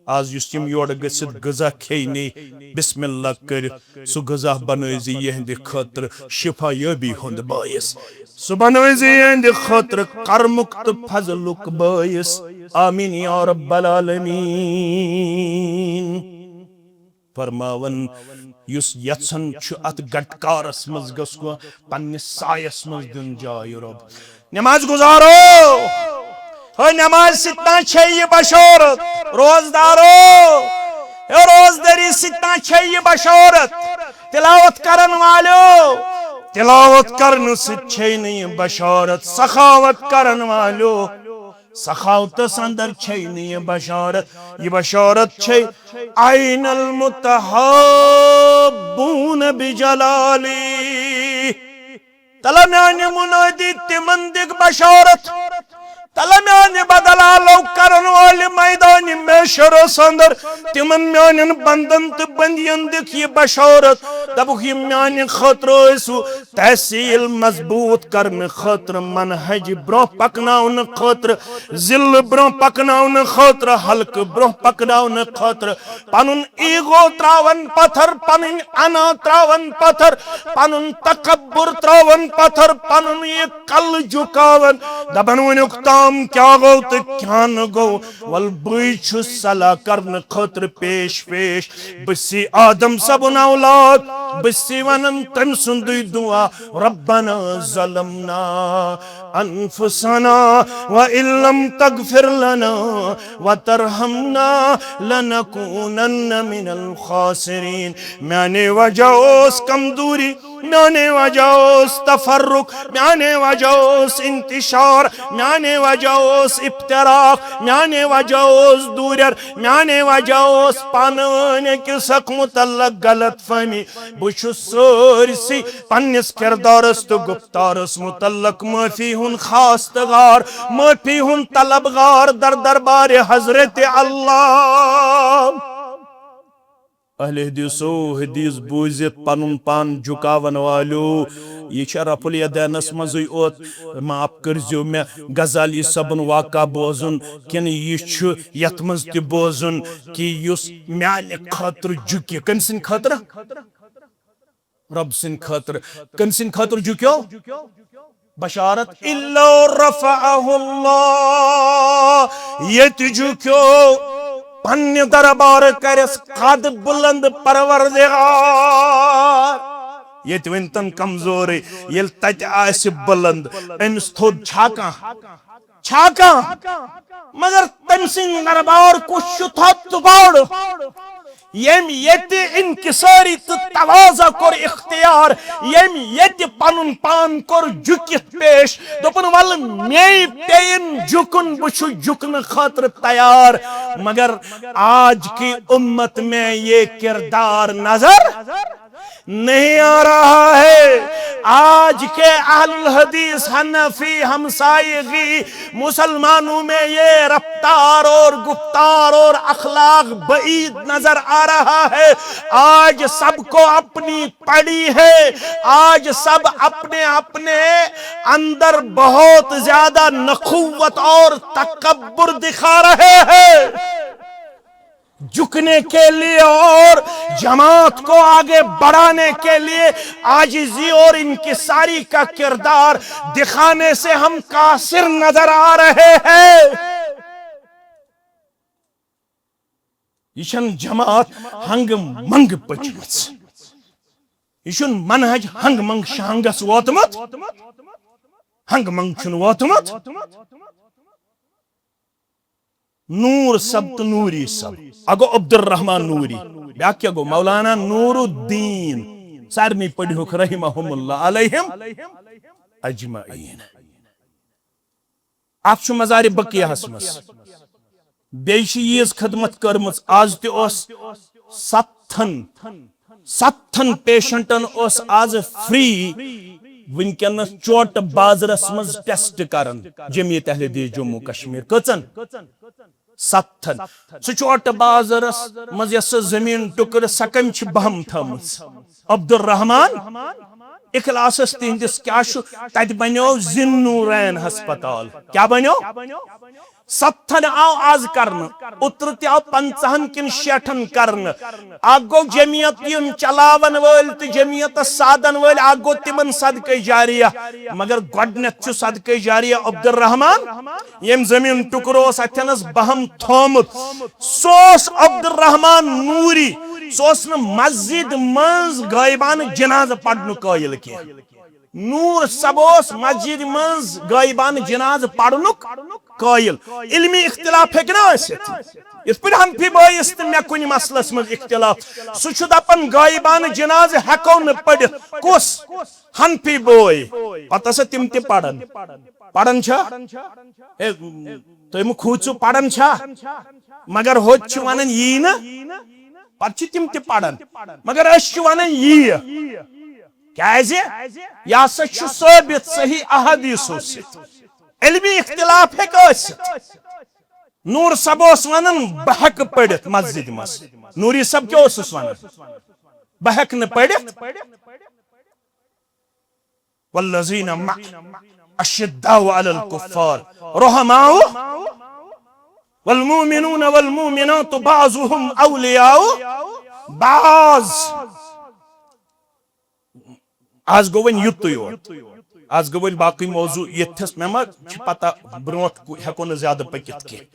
آز یُس یِم یورٕ گٔژھِتھ غذا کھیٚیہِ نے، بسم اللہ کٔرِتھ، سُہ غذا بنٲوزِ یِہنٛدِ خٲطرٕ شفا یٲبی ہُنٛد باعث۔ سُہ بنٲوزِ یِہنٛدِ خٲطرٕ کرمُک تہٕ فضلُک باعث۔ آمین یا رب العالمین۔ فرماوان، یُس یژھان چھُ اتھ گٹکارس منٛز گژھُن، پننِس سایس منٛز دیُن جاے رۄب۔ نماز گزارو، ہے نماز سۭتۍ تام چھے یہِ بشارت۔ روزدارو، ہے روزدٲری سۭتۍ تام چھے یہِ بشارت۔ تلاوت کرن والو، تلاوت کرنہٕ سۭتۍ چھے نہٕ یہِ بشارت۔ سخاوت کرن والو، سخاوتس اندر چھے نہٕ یہِ بشارت۔ یہِ بشارت چھے عین المتحابون بجلالی۔ تلہ میانہِ منادی تِمن دِکھ بشارت۔ تلہ میانہِ بدلالو کرن والہِ میدانِ محشرس اندر تِمن میانٮ۪ن بندن تہٕ بندین دِکھ یہِ بشارت۔ دپُکھ، یِم میانہِ خٲطرٕ ٲسِو تحصیل مضبوط کرنہٕ خٲطرٕ، منہج برونٛہہ پکناونہٕ خٲطرٕ، ضلعہٕ برونٛہہ پکناونہٕ خٲطرٕ، حلقہٕ برونٛہہ پکناونہٕ خٲطرٕ، پنُن ایگو تراون پتھر، پنٕنۍ انا تراون پتھر، پنُن تکبر تراون پتھر، پنُن یہِ کلہٕ جُکاون، دپن وۄنیُک تام کیٛاہ گوٚو تہٕ کیٛاہ نہٕ گوٚو، ول بٕے چھُس صلاح کرنہٕ خٲطرٕ پیش پیش۔ بہٕ چھُسی آدم صٲبُن اولاد، بہٕ چھُسی ونان تٔمۍ سُنٛدُے دعا، ربنا ظلمنا انفسنا وان لم تغفر لنا وترحمنا لنکونن من الخاسرین۔ میانے وجہ اوس کمزوری، میانے وجہ اوس تفرق، میانے وجہ اوس انتشار، میانے وجہ اوس افتراق، میانے وجہ اوس دوریر، میانے وجہ اوس پانہٕ ؤنۍ أکِس اکھ متعلق غلط فہمی۔ بہٕ چھُس سٲرسٕے پننِس کردارس تہٕ گفتارس متعلق معافی ہُنٛد خواستگار، معافی ہُنٛد طلبگار در دربارِ حضرت اللہ۔ اہل حدیثو، حدیث بوٗزِتھ پنُن پان جُکاون والیو، یہِ چھا رفع الیدینس منٛزٕے اوت؟ معاف کٔرزیو مےٚ، غزالی صٲبُن واقعہ بوزُن کِنہٕ یہِ چھُ یتھ منٛز تہِ بوزُن کہِ یُس میانہِ خٲطرٕ جُکہِ؟ کٔمۍ سٕنٛدِ خٲطرٕ؟ رب سٕنٛدِ خٲطرٕ۔ کٔمۍ سٕنٛدِ خٲطرٕ جُکیو؟ بشارت، الا رفعہ اللہ، ییٚتہِ جُکیو پننہِ دربارٕ کرٮ۪س قد بلند پروردگار۔ ییٚتہِ ؤنۍتن کمزورٕے، ییٚلہِ تتہِ آسہِ بلند، أمِس تھوٚد چھا کانٛہہ؟ چھا کانٛہہ؟ مگر تٔمۍ سٕنٛدِ دربار کُس چھُ تھوٚد تہٕ بوٚڑ؟ ییٚمۍ ییٚتہِ انکسٲری تہٕ تواضع کوٚر اختیار، ییٚمۍ ییٚتہِ پنُن پان کوٚر جُکِتھ پیش، دوٚپُن، "ولہٕ مے پیٚیِن جُکُن، بہٕ چھُس جُکنہٕ خٲطرٕ تیار، مگر آج کی امت میں یہ کردار نظر نہیں آ رہا ہے۔" آج کے اہل الحدیث حنفی ہمسائیگی مسلمانوں میں یہ رفتار اور گفتار اور اخلاق بعید نظر آ رہا ہے۔ آج سب کو اپنی پڑی ہے، آج سب اپنے اپنے اندر بہت زیادہ نخوت اور تکبر دکھا رہے ہیں۔ جھکنے کے لیے اور جماعت کو آگے بڑھانے کے لیے عاجزی اور انکساری کا کردار دکھانے سے ہم قاصر نظر آ رہے ہیں۔ یہ چھن جماعت ہنگ منگ پچمت۔ یہ چھن منہج ہنگ منگ شہنگس ووتمت۔ ہنگ منگ چھن ووتمت۔ نور صٲب تہٕ نوری صٲب۔ اگو عبدالرحمان نوری۔ بیاکھ کیٛاہ گوٚو؟ مولانا نور الدین۔ سارنٕے پٔرۍہُکھ رحمہم اللہ علیہم اجمعین۔ اکھ چھُ مزار بقیہس منٛز۔ بیٚیہِ چھِ ییٖژ خدمت کٔرمٕژ۔ از تہِ اوس ستتھن، ستتھن پیشنٹن اوس از فری وٕنکیٚنس چوٹہٕ بازرس منٛز ٹیسٹ کران جمعیت اہل حدیث جموں کشمیر۔ کٔژن؟ ستتھن۔ سُہ چوٹہٕ بازرس منٛز یۄس سۄ زٔمیٖن ٹُکرٕ، سۄ کٔمۍ چھِ بہم تھٲومٕژ؟ عبدالرحمان اخلاصس تِہنٛدِس کیٛاہ چھُ؟ تتہِ بنیو ذی النورین ہسپتال۔ کیٛاہ بنیو؟ ستھن آو از کرنہٕ، اوترٕ تہِ آو پنژاہن کِنہٕ شیٹھن کرنہٕ۔ اکھ گوٚو جمعیت یِم چلاون وٲلۍ تہٕ جمعیتس سادن وٲلۍ، اکھ گوٚو تِمن صدقے جاریہ۔ مگر گۄڈٕنیتھ چھُ صدقے جاریہ عبدالرحمان، ییٚمۍ زٔمیٖن ٹُکرٕ اوس اتھٮ۪نس بہم تھومُت، سُہ اوس عبدالرحمان نوری۔ سُہ اوس نہٕ مسجد منٛز غٲیبانہٕ جنازٕ پرنُک قٲیِل کینٛہہ۔ نور صٲب اوس مسجد منٛز غٲیبانہٕ جنازٕ پرنُک قٲیِل۔ علمی اختلاف ہیٚکہِ نہ ٲسِتھ؟ یِتھ پٲٹھۍ حنفی بٲیِس تہٕ مےٚ کُنہِ مسلس منٛز اختلاف، سُہ چھُ دپان غٲیبانہٕ جنازٕ ہٮ۪کو نہٕ پٔرِتھ۔ کُس؟ حنفی بٲے۔ پتہٕ ہسا تِم تہِ پران۔ پران چھا؟ ہے، تُہۍ مہٕ کھوٗژِو، پران چھا؟ مگر ہوٚتہِ چھِ ونان یی نہٕ، پتہٕ چھِ تِم تہِ پران۔ مگر أسۍ چھِ ونان یی۔ کیازِ؟ یہِ ہسا چھُ ثٲبت صحیح احادیثو سۭتۍ۔ علمی اختلاف ہیٚکہِ ٲسِتھ۔ نور صٲب اوس ونان، بہٕ ہیٚکہٕ پٔرِتھ مسجد منٛز۔ نوری صٲب کیٛاہ اوسُس ونان؟ بہٕ ہیٚکہٕ نہٕ پٔرِتھ۔ والذین مع اشداء علی الکفار رحماء والمؤمنون والمؤمنات بعضهم اولیاء بعض۔ از گوٚو وۄنۍ یُتُے یوت۔ از گوٚو وۄنۍ باقٕے موضوع ییٚتھس، مےٚ ما چھِ پتہ برونٛٹھ کُ-، ہٮ۪کو نہٕ زیادٕ پٔکِتھ کینٛہہ۔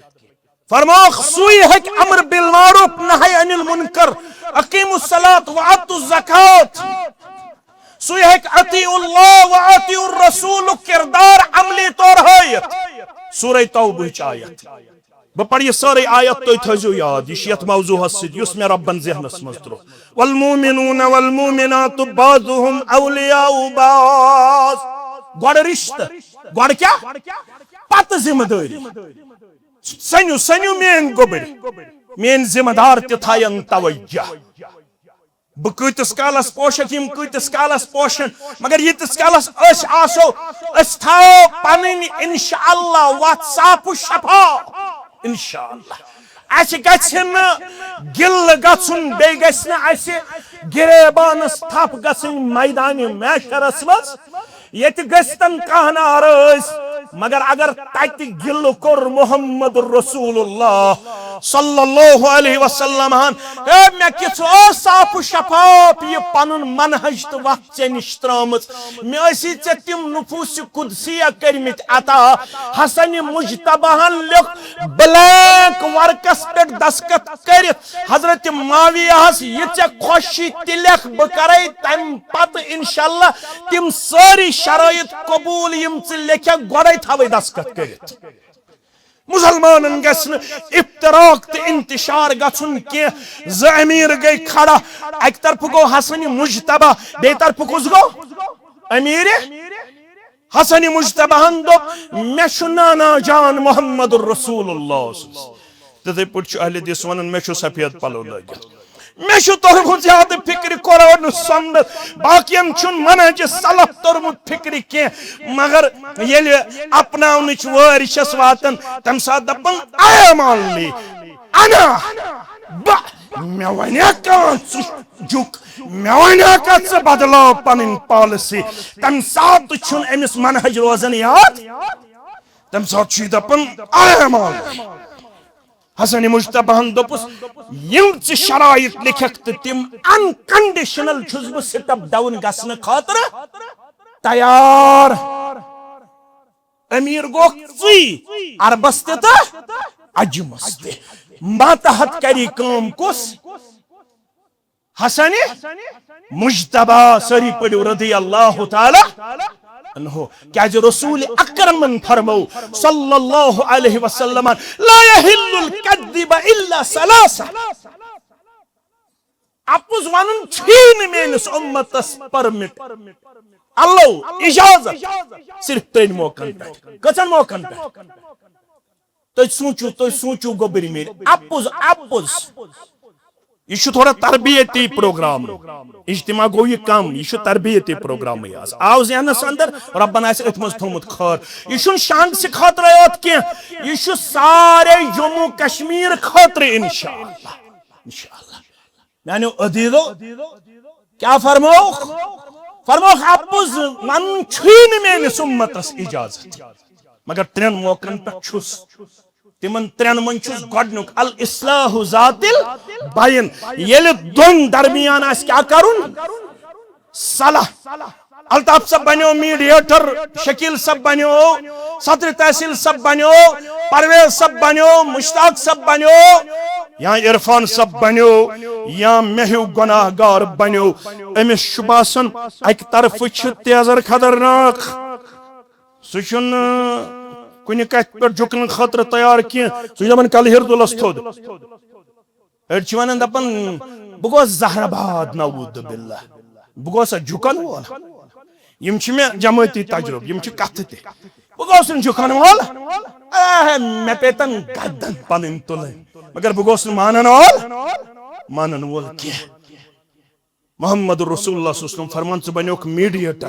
فرماوکھ، سُے ہیٚکہِ امر بالمعروف نہی عن المنکر، اقیموا الصلاۃ وآتوا الزکوۃ، سُے ہیٚکہِ اطیعوا اللہ وآتوا الرسول کردار عملی طور ہٲیِتھ۔ سورہ توبہٕچ آیت۔ بہٕ پرٕ یہِ سٲرٕے آیت، تُہۍ تھٲیزیو یاد، یہِ چھِ یتھ موضوعس سۭتۍ یُس مےٚ رۄبن ذہنس منٛز تروو۔ والمؤمنون والمؤمنات بعضهم اولیاء بعض۔ گۄڈٕ رشتہٕ، گۄڈٕ کیٛاہ؟ پتہٕ ذمہٕ دٲری۔ سٔنِو، سٔنِو میٲنۍ گوٚبٕرۍ، میٲنۍ ذمہٕ دار تہِ تھاین توجہ۔ بہٕ کۭتِس کالس پوشکھ، یِم کۭتِس کالس پوشن، مگر ییٖتِس کالس أسۍ آسو، أسۍ تھاوو پنٕنۍ انشاءاللہ وتھ صاف و شفاف۔ انشاءاللہ۔ اسہِ گژھِ نہٕ گِلہٕ گژھُن، بیٚیہِ گژھِ نہٕ اسہِ گریبانس تھپھ گژھٕنۍ میدانِ محشرس منٛز۔ ییٚتہِ گٔژھتن کانٛہہ ناراض، مگر اگر تتہِ گِلہٕ کوٚر محمد رسول اللہ صلی اللہ علیہ وسلم ہن، ہے، مےٚ کِژھ ٲس صاف و شفاف یہِ پنُن منہج تہٕ وتھ ژےٚ نِش ترٲمٕژ۔ مےٚ ٲسی ژےٚ تِم نفوس قدسیہ کٔرمٕتۍ عطا۔ حسن مجتبیٰ ہن لیوٚکھ بلینک ورقس پٮ۪ٹھ دستخط کٔرِتھ حضرت معاویہ ہس، یہِ ژےٚ خۄش چھی تہِ لیکھ، بہٕ کرے تمہِ پتہٕ انشاءاللہ تِم سٲری شرٲیط قبول یِم ژٕ لیکھکھ، گۄڈے تھاوے دستخط کٔرِتھ۔ مسلمانن گژھِ نہٕ افتراق تہٕ انتشار گژھُن کینٛہہ۔ زٕ امیر گٔے کھڑا، اکہِ طرفہٕ گوٚو حسن مجتبیٰ، بیٚیہِ طرفہٕ کُس گوٚو؟ امیر حسن مجتبیٰ ہن دوٚپ، مےٚ چھُ نانا جان محمد رسول اللہ سُنٛد۔ تِتھے پٲٹھۍ چھُ اہل حدیث ونان، مےٚ چھُ سفید پلو لٲگِتھ۔ مےٚ چھُ توٚرمُت زیادٕ فکرِ قرآن و سنت، باقین چھُنہٕ منہج سلف توٚرمُت فکرِ کینٛہہ، مگر ییٚلہِ اپناونٕچ وٲرۍ چھَس واتان، تَمہِ ساتہٕ دَپان، "اے مولوی، انا بہ، مےٚ وَنیا کانٛہہ ژٕ جُک، مےٚ وَنیا کانٛہہ ژٕ بدلاو پنٕنۍ پالسی؟" تَمہِ ساتہٕ چھُنہٕ أمِس منہج روزان یاد، تَمہِ ساتہٕ چھُ یہِ دَپان، "اے مولوی۔" حسن مجتبیٰ ہن دوٚپُس، یِم ژٕ شرائط لیکھکھ تہٕ تِم unconditional چھُس بہٕ step down گژھنہٕ خٲطرٕ تیار۔ امیر گوٚکھ ژٕے، عربس تہِ تہٕ عجمس تہِ۔ ماتحت کری کٲم کُس؟ حسن مجتبیٰ، سٲری پٔرِو رضی اللہ تعالیٰ عنہ۔ کیازِ رسول اکرمن فرمو صلی اللہ علیہ وسلم، "لا یحل الکذب الا ثلاثہ"۔ اپُز ونُن چھُے نہٕ میٲنِس اُمتس permit۔ اللہ اجازت صرف ترٛٮ۪ن موقعن پٮ۪ٹھ۔ کٔژن موقعن پٮ۪ٹھ؟ تُہۍ سوٗنٛچِو، تُہۍ سوٗنٛچِو گوٚبٕرۍ میٖر۔ اَپُز، اَپُز۔ یہِ چھُ تھوڑا تربیتی پروگرام۔ اجتماع گوٚو یہِ کم، یہِ چھُ تربیتی پروگرامٕے آز۔ آو ذہنس اندر، رۄبن آسہِ أتھۍ منٛز تھوٚومُت خٲر۔ یہِ چھُنہٕ شانٛگسہِ خٲطرٕ یوت کینٛہہ، یہِ چھُ سارے جموں کشمیر خٲطرٕ انشاءاللہ۔ انشاءاللہ۔ میانیو عزیزو، کیا فرمووُکھ؟ فرمووُکھ، اَپُز ونُن چھُے نہٕ میٲنِس اُمتس اجازت، مگر ترٛٮ۪ن موقعن پٮ۪ٹھ چھُس۔ تِمن ترٛٮ۪ن منٛز چھُس گۄڈٕنیُک الاصلاح ذات البین۔ ییٚلہِ دۄن درمیان آسہِ کیٛاہ کرُن؟ صلاح۔ الطاف صٲب بنیو میڈیٹر، شکیل صٲب بنیو، صدر تحصیل صٲب بنیو، پرویز صٲب بنیو، مشتاق صٲب بنیو، یا عرفان صٲب بنیو، یا مےٚ ہیوٗ گۄناہ گار بنیو۔ أمِس چھُ باسان اکہِ طرفہٕ چھِ تیزر خطرناک، سُہ چھُنہٕ کُنہِ کتھِ پٮ۪ٹھ جُکنہٕ خٲطرٕ تیار کینٛہہ، سُہ چھُ دپان کلہٕ ہیوٚر تُلس تھوٚد۔ أڑۍ چھِ ونان، دپان، بہٕ گوس زہرہ باد، نعوذ باللہ، بہٕ گوسا جُکن وول؟ یِم چھِ مےٚ جمٲعتی تجربہٕ، یِم چھِ کتھٕ تہِ۔ بہٕ گوس نہٕ جُکن وول، اے، مےٚ پیٚتن گردن پنٕنۍ تُلٕنۍ، مگر بہٕ گوس نہٕ مانن وول، مانن وول کینٛہہ۔ محمد رسول اللہ صلی اللہ علیہ وسلم فرمان، ژٕ بنیوکھ میڈیٹر۔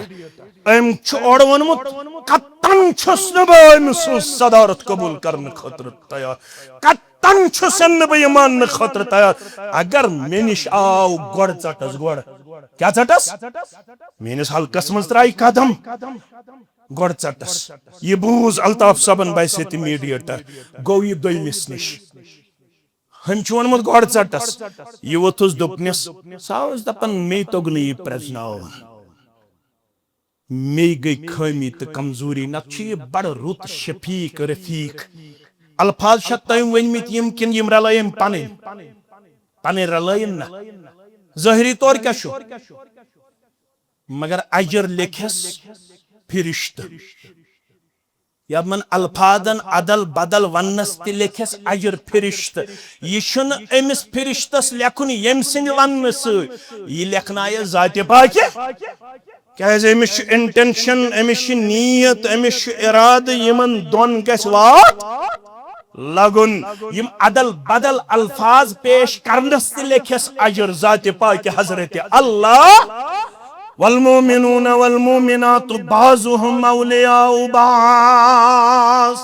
أمۍ چھُ اورٕ ووٚنمُت، قطعاً چھُس نہٕ بہٕ أمۍ سٕنٛز صدارت قبول کرنہٕ خٲطرٕ تیار۔ قطعاً چھُسن نہٕ بہٕ یہِ ماننہٕ خٲطرٕ تیار۔ اگر مےٚ نِش آو گۄڈٕ ژٹس گۄڈٕ، کیٛاہ ژٹس؟ میٲنِس حلقس منٛز ترایہِ قدم، گۄڈٕ ژٹس۔ یہِ بوٗز الطاف صٲبن بحیثیت میڈیٹر، گوٚو یہِ دوٚیمِس نِش۔ ہُمۍ چھُ ووٚنمُت گۄڈٕ ژٹس۔ یہِ ووٚتھُس دوٚپنِس، سُہ اوس دپان، مے توٚگ نہٕ یہِ پرٛزناوُن۔ مے گٔے خٲمی تہٕ کمزوری، نتہٕ چھُ یہِ بڑٕ رُت شفیق رفیق۔ الفاظ چھا تٔمۍ ؤنۍمٕتۍ یِم کِنہٕ یِم رلٲیِم پنٕنۍ؟ پنٕنۍ رلٲیِم نہ۔ ظٲہری طور کیٛاہ چھُ؟ مگر اجر لیکھس فرشتہٕ۔ یمن الفاظن ادل بدل وننس تہِ لیکھس اجر فرشتہٕ۔ یہِ چھُنہٕ أمِس فرشتس لیکھُن ییٚمہِ سٕنٛدِ وننہٕ سۭتۍ، یہِ لیکھنایس ذاتِ پاکہِ۔ کیازِ أمِس چھُ انٹینشن، أمِس چھِ نیت، أمِس چھُ ارادٕ، یِمن دۄن گژھِ واتھ لگُن۔ یِم ادل بدل الفاظ پیش کرنس تہِ لیکھس اجر ذاتِ پاکہِ حضرت اللہ۔ والمؤمنون والمؤمنات بعضهم اولیاء بعض۔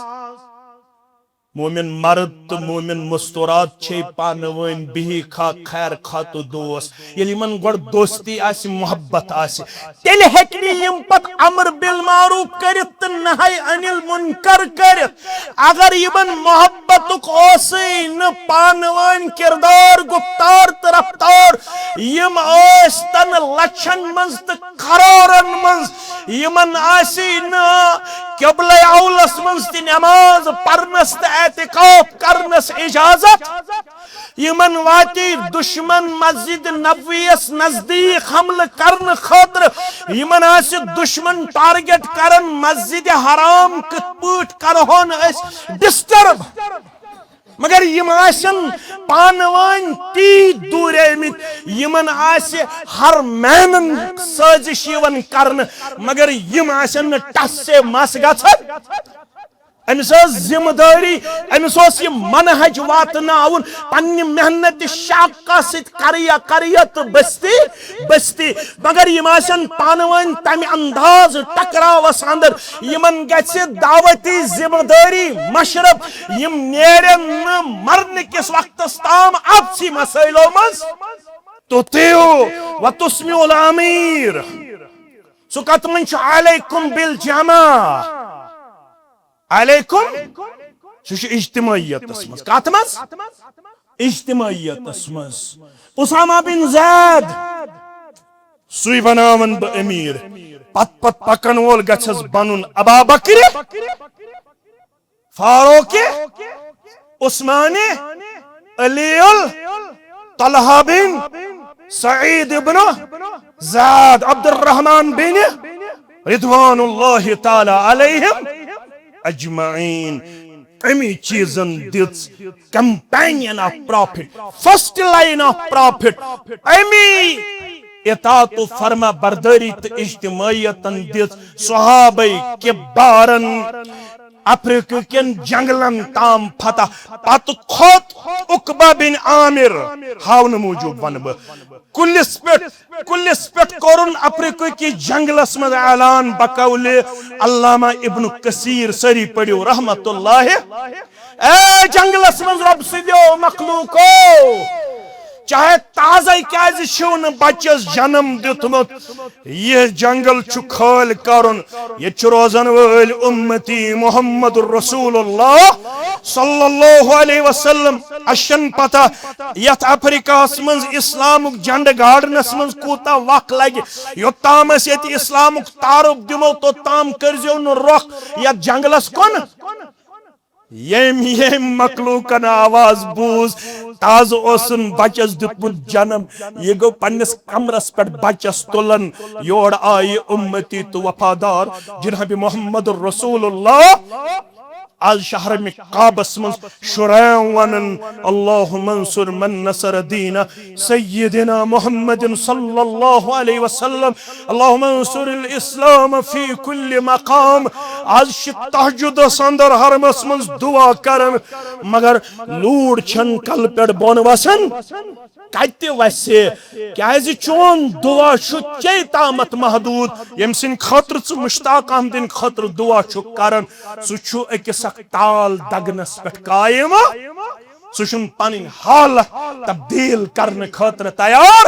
مومن مرد تہٕ مومن مستورات چھے پانہٕ وٲنۍ بِہی کھا خیر خواہ تہٕ دوس۔ ییٚلہِ یِمن گۄڈٕ دوستی آسہِ، محبت آسہِ، تیٚلہِ ہیٚکہِ نہٕ یِم پتہٕ امر بالمعروف کٔرِتھ تہٕ نہی عن المنکر کٔرِتھ۔ اگر یِمن محبتُک اوسُے نہٕ پانہٕ وٲنۍ کردار، گفتار تہٕ رفتار، یِم ٲسۍ تن لچھن منٛز تہٕ کرورن منٛز، یِمن آسی نہٕ قبلہ اولس منٛز تہِ نماز پرنس تہٕ اعتکاف کرنس اجازت۔ یِمن واتی دشمن مسجد نبویس نزدیک حملہٕ کرنہٕ خٲطرٕ، یِمن آسہِ دشمن ٹارگٹ کران مسجد حرام کِتھ پٲٹھۍ کرہون أسۍ ڈسٹرب۔ مگر یِم آسن پانہٕ وٲنۍ تیٖتۍ دوٗریمٕتۍ، یِمن آسہِ ہر مینن سٲزِش یِوان کرنہٕ، مگر یِم آسن نہٕ ٹس سے مس گژھان۔ أمِس ٲس ذمہٕ دٲری، أمِس اوس یہِ منہج واتناوُن، پننہِ محنت شاقہ سۭتۍ کریا کریا تہٕ بستی بستی۔ مگر یِم آسن پانہٕ ؤنۍ تمہِ انداز ٹکراوس اندر، یِمن گژھِ دعوتی ذمہٕ دٲری مشرف، یِم نیرن نہٕ مرنہٕ کِس وقتس تام اپسی مسٲیلو منٛز۔ تُطیعو و تسمع الامیر۔ سُہ کتھ منٛز چھُ علیکم بالجماعہ؟ علیکم، سُہ چھُ اجتماعیتس منٛز۔ کتھ منٛز؟ اجتماعیتس منٛز۔ اسامہ بن زید، سُے بناون بہٕ امیر۔ پتہٕ پتہٕ پکن وول گژھس بنُن ابا بکر، فاروق، عثمان، علی، طلحہ بن سعید ابن زید، عبد الرحمن بن رضوان اللہ تعالی علیہم اجمعین۔ امی چیزن دِژ companion of prophet، first line of prophet، امی اطاعت و فرما برداری تہٕ اجتماعیتن دِژ صحابہ کبارن افریقہ کٮ۪ن جنگلن تام فتح۔ پتہٕ کھوٚت عقبہ بن عامر، ہاونہٕ موٗجوٗب ونہٕ بہٕ، کُلِس پٮ۪ٹھ، کُلِس پٮ۪ٹھ کوٚرُن افریقہ کِس جنگلس منٛز اعلان بقول علامہ ابن کثیر، سٲری پٔرِو رحمت اللہ۔ اے جنگلس منٛز رۄب سٕنٛدیو مخلوقو، چاہے تازے کیازِ چھِو نہٕ بچس جنم دیُتمُت، یہِ جنگل چھُ خٲلۍ کرُن۔ ییٚتہِ چھُ روزن وٲلۍ امتی محمد رسول اللہ صلی اللہ علیہ وسلم۔ اَسہِ چھَنہٕ پتہ یتھ افریقہس منٛز اسلامُک جنڈٕ گاڑنس منٛز کوٗتاہ وق لگہِ۔ یوٚتام أسۍ ییٚتہِ اسلامُک تعارف دِمو، توٚتام کٔرزیو نہٕ رۄخ یتھ جنگلس کُن۔ ییٚمۍ ییٚمۍ مخلوقن آواز بوٗز، تازٕ اوسُن بچس دیُتمُت جنم، یہِ گوٚو پننِس کمرس پٮ۪ٹھ بچس تُلن۔ یور آیہِ امتی تہٕ وفادار جناب محمد رسول اللہ۔ از شہر میں کعبس منٛز شرائع ونن، اللہم انصر من نصر دین سیدنا محمد صلی اللہ علیہ وسلم، اللہم انصر الاسلام فی کل مقام۔ از چھِ تہجدس اندر حرمس منٛز دعا کران، مگر لوٗر چھن کلہٕ پٮ۪ٹھ بۄن وسان۔ کتہِ وسہِ؟ کیازِ چون دعا چھُ چے تامتھ محدود۔ ییٚمہِ سٕنٛدِ خٲطرٕ ژٕ مشتاق احمدٕنۍ خٲطرٕ دعا چھُکھ کران، سُہ چھُ أکِس اکھ تال دگنس پٮ۪ٹھ قائم۔ سُہ چھُنہٕ پنٕنۍ حالت تبدیل کرنہٕ خٲطرٕ تیار۔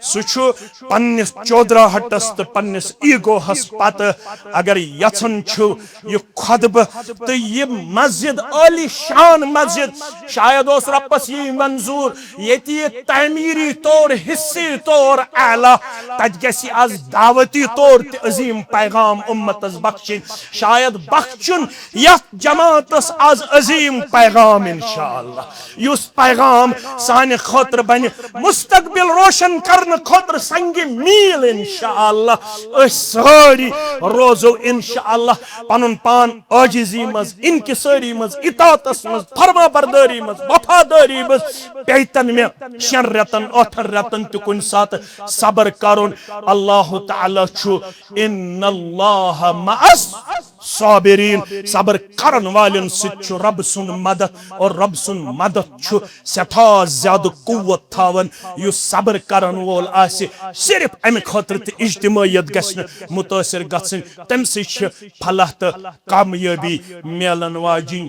سُہ چھُ پننِس چودراہٹس تہٕ پننِس ایگوہس پتہٕ اگر یژھان چھُ یہِ خطبہٕ تہٕ یہِ مسجد، عالی شان مسجد، شاید اوس رۄبس یی منظور، ییٚتہِ یہِ تعمیٖری طور، حصی طور اعلیٰ، تتہِ گژھِ از دعوتی طور تہِ عظیٖم پیغام امتس بخشِنۍ۔ شاید بخشُن یتھ جماعتس از عظیٖم پیغام انشاءاللہ، یُس پیغام سانہِ خٲطرٕ بنہِ مستقبل روشن کرنہٕ خٲطرٕ سنگ میل انشاءاللہ۔ أسۍ سٲری روزو انشاءاللہ پنُن پان عاجزی منٛز، انکساری منٛز، اطاعتس منٛز، فرما برداری منٛز، وفاداری منٛز۔ پیتن مےٚ شٮ۪ن رٮ۪تن، ٲٹھن رٮ۪تن تہِ کُنہِ ساتہٕ صبر کرُن۔ اللہ تعالیٰ چھُ، ان اللہ مع الصابرین، صبر کرن والٮ۪ن سۭتۍ چھُ رب سُنٛد مدد، اور رب سُنٛد مدد چھُ سٮ۪ٹھاہ زیادٕ قوت تھاوان۔ یُس صبر کرن وول آسہِ، صرف امہِ خٲطرٕ تہِ اجتماعیت گژھِ نہٕ متٲثر گژھٕنۍ، تمہِ سۭتۍ چھِ فلاح تہٕ کامیٲبی میلن واجِنۍ۔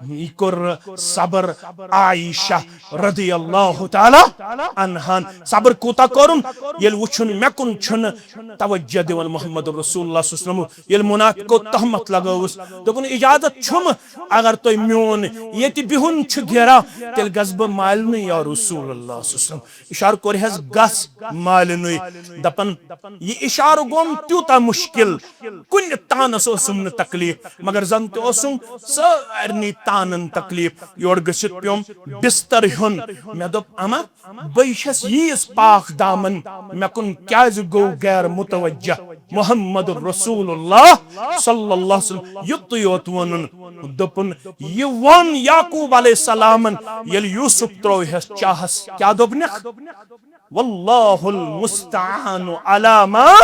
یہِ کوٚر صبر عائشہ رضی اللہ تعالیٰ عنہن۔ صبر کوٗتاہ کوٚرُن؟ ییٚلہِ وٕچھُن مےٚ کُن چھُنہٕ توجہ دِوان محمد رسول اللہ صلی اللہ علیہ وسلم، ییٚلہِ منافقو تہمت لگٲوٕس، دوٚپُن، اجازت چھُم، اگر تُہۍ میون ییٚتہِ بِہُن چھُ گیرا، تیٚلہِ گژھٕ بہٕ مالنٕے یا رسول اللہ صلی اللہ علیہ وسلم۔ اشارٕ کوٚرہس، گژھ مالنٕے۔ دپان، یہِ اشارٕ گوٚم تیوٗتاہ مشکل، کُنہِ تانس اوسُم نہٕ تکلیف، مگر زن تہِ اوسُم سارنٕے تانن تکلیف۔ یورٕ گٔژھِتھ پیوٚم بستر ہیوٚن۔ مےٚ دوٚپ، اما، بہٕ چھَس ییٖژ پاک دامن، مےٚ کُن کیازِ گوٚو غیر متوجہ محمد رسول اللہ صلی اللہ علیہ وسلم؟ یُتُے یوت ووٚنُن، دوٚپُن، یہِ ووٚن یعقوب علیہ السلامن، ییٚلہِ یوسف ترٛووہس چاہس، کیٛاہ دوٚپنکھ؟ واللہ المستعان علی ما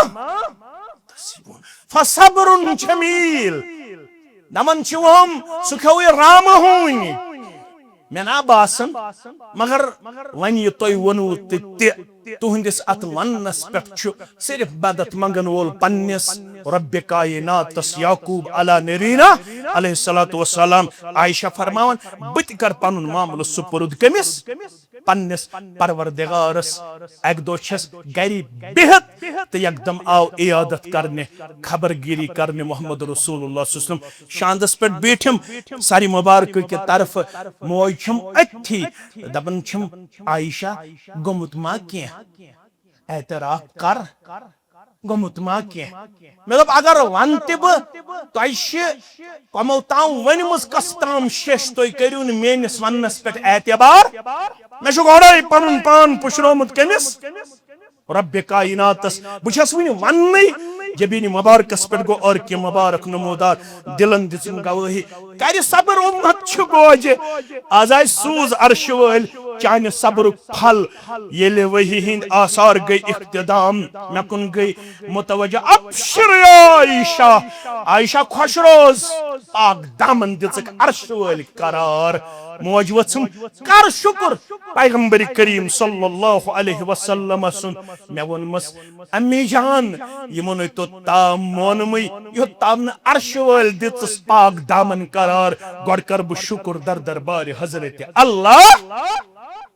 تصفون۔ فصبر جمیل۔ دمن چھِ وہم، سُہ کھیوٚو یہِ رامہٕ ہوٗنۍ۔ مےٚ نا باسان، مگر وۄنۍ یہِ تۄہہِ ووٚنوُ تہِ، تہِ تُہنٛدِس اتھ وننس پٮ۪ٹھ چھُ صرف مدد منگن وول پننِس رب کائناتس یعقوب علی نبینا علیہ الصلوۃ والسلام۔ عائشہ فرماوان، بہٕ تہِ کر پنُن معاملہٕ سپرد کٔمِس؟ پننِس پروردگارس۔ اکہِ دۄہ چھس گرِ بِہِتھ تہٕ یکدم آو عیادت کرنہِ، خبر گیری کرنہِ محمد رسول اللہ صلی اللہ علیہ وسلم۔ شاندس پٮ۪ٹھ بیٖٹھِم، سرِ مبارکہٕ کہِ طرفہٕ موج چھم أتھی، دپان چھم، عائشہ، گوٚمُت ما کینٛہہ؟ اعتراف کر، گوٚمُت ما کینٛہہ؟ مےٚ دوٚپ، اگر ونہٕ تہِ بہٕ، تۄہہِ چھِ کمو تام ؤنمٕژ، کس تام شیٚش، تُہۍ کٔرِو نہٕ میٲنِس وننس پٮ۪ٹھ اعتبار۔ مےٚ چھُ گۄڈے پنُن پان پُشرومُت کٔمِس؟ رب کائناتس۔ بہٕ چھَس وٕنہِ وننٕے، جبین مبارکس پٮ۪ٹھ گوٚو عرق مبارک نمودار، دلن دِژٕن گوٲہی۔ کرِ صبر، امت چھِ گوجہِ۔ از آسہِ سوز عرشہِ وٲلۍ چانہِ صبرُک پھل۔ ییٚلہِ وحی ہٕنٛدۍ آثار گٔے اختتام، مےٚ کُن گٔے متوجہ۔ ابشر یا عائشہ، عائشہ خۄش روز، پاک دامن دِژٕکھ عرشہِ وٲلۍ قرار۔ موج ؤژھٕم، کر شکر پیغمبر کریم صلی اللہ علیہ وسلم سُنٛد۔ مےٚ ووٚنمس، امی جان، یِمن ہے توٚتام مونمٕے، یوٚتام نہٕ عرشہِ وٲلۍ دِژٕس پاک دامن قرار۔ گۄڈٕ کر بہٕ شکر در دربارِ حضرت اللہ۔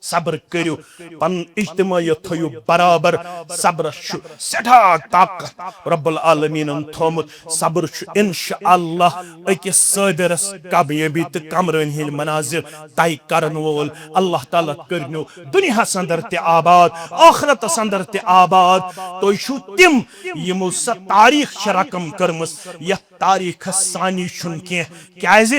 صبر کٔرِو، پنُن اجتماعیت تھٲیِو برابر۔ صبرس چھُ سٮ۪ٹھاہ طاقت رب العالمیٖنن تھوٚومُت۔ صبر چھُ انشاءاللہ أکِس صٲبرس کامیٲبی تہٕ کامرٲنی ہٕنٛدۍ مناظر طے کرن وول۔ اللہ تعالیٰ کٔرِنو دُنیاہس اندر تہِ آباد، ٲخرتس اندر تہِ آباد۔ تُہۍ چھِو تِم یِمو سۄ تاریخ چھِ رقم کٔرمٕژ یتھ تاریخس ثانی چھُنہٕ کینٛہہ۔ کیازِ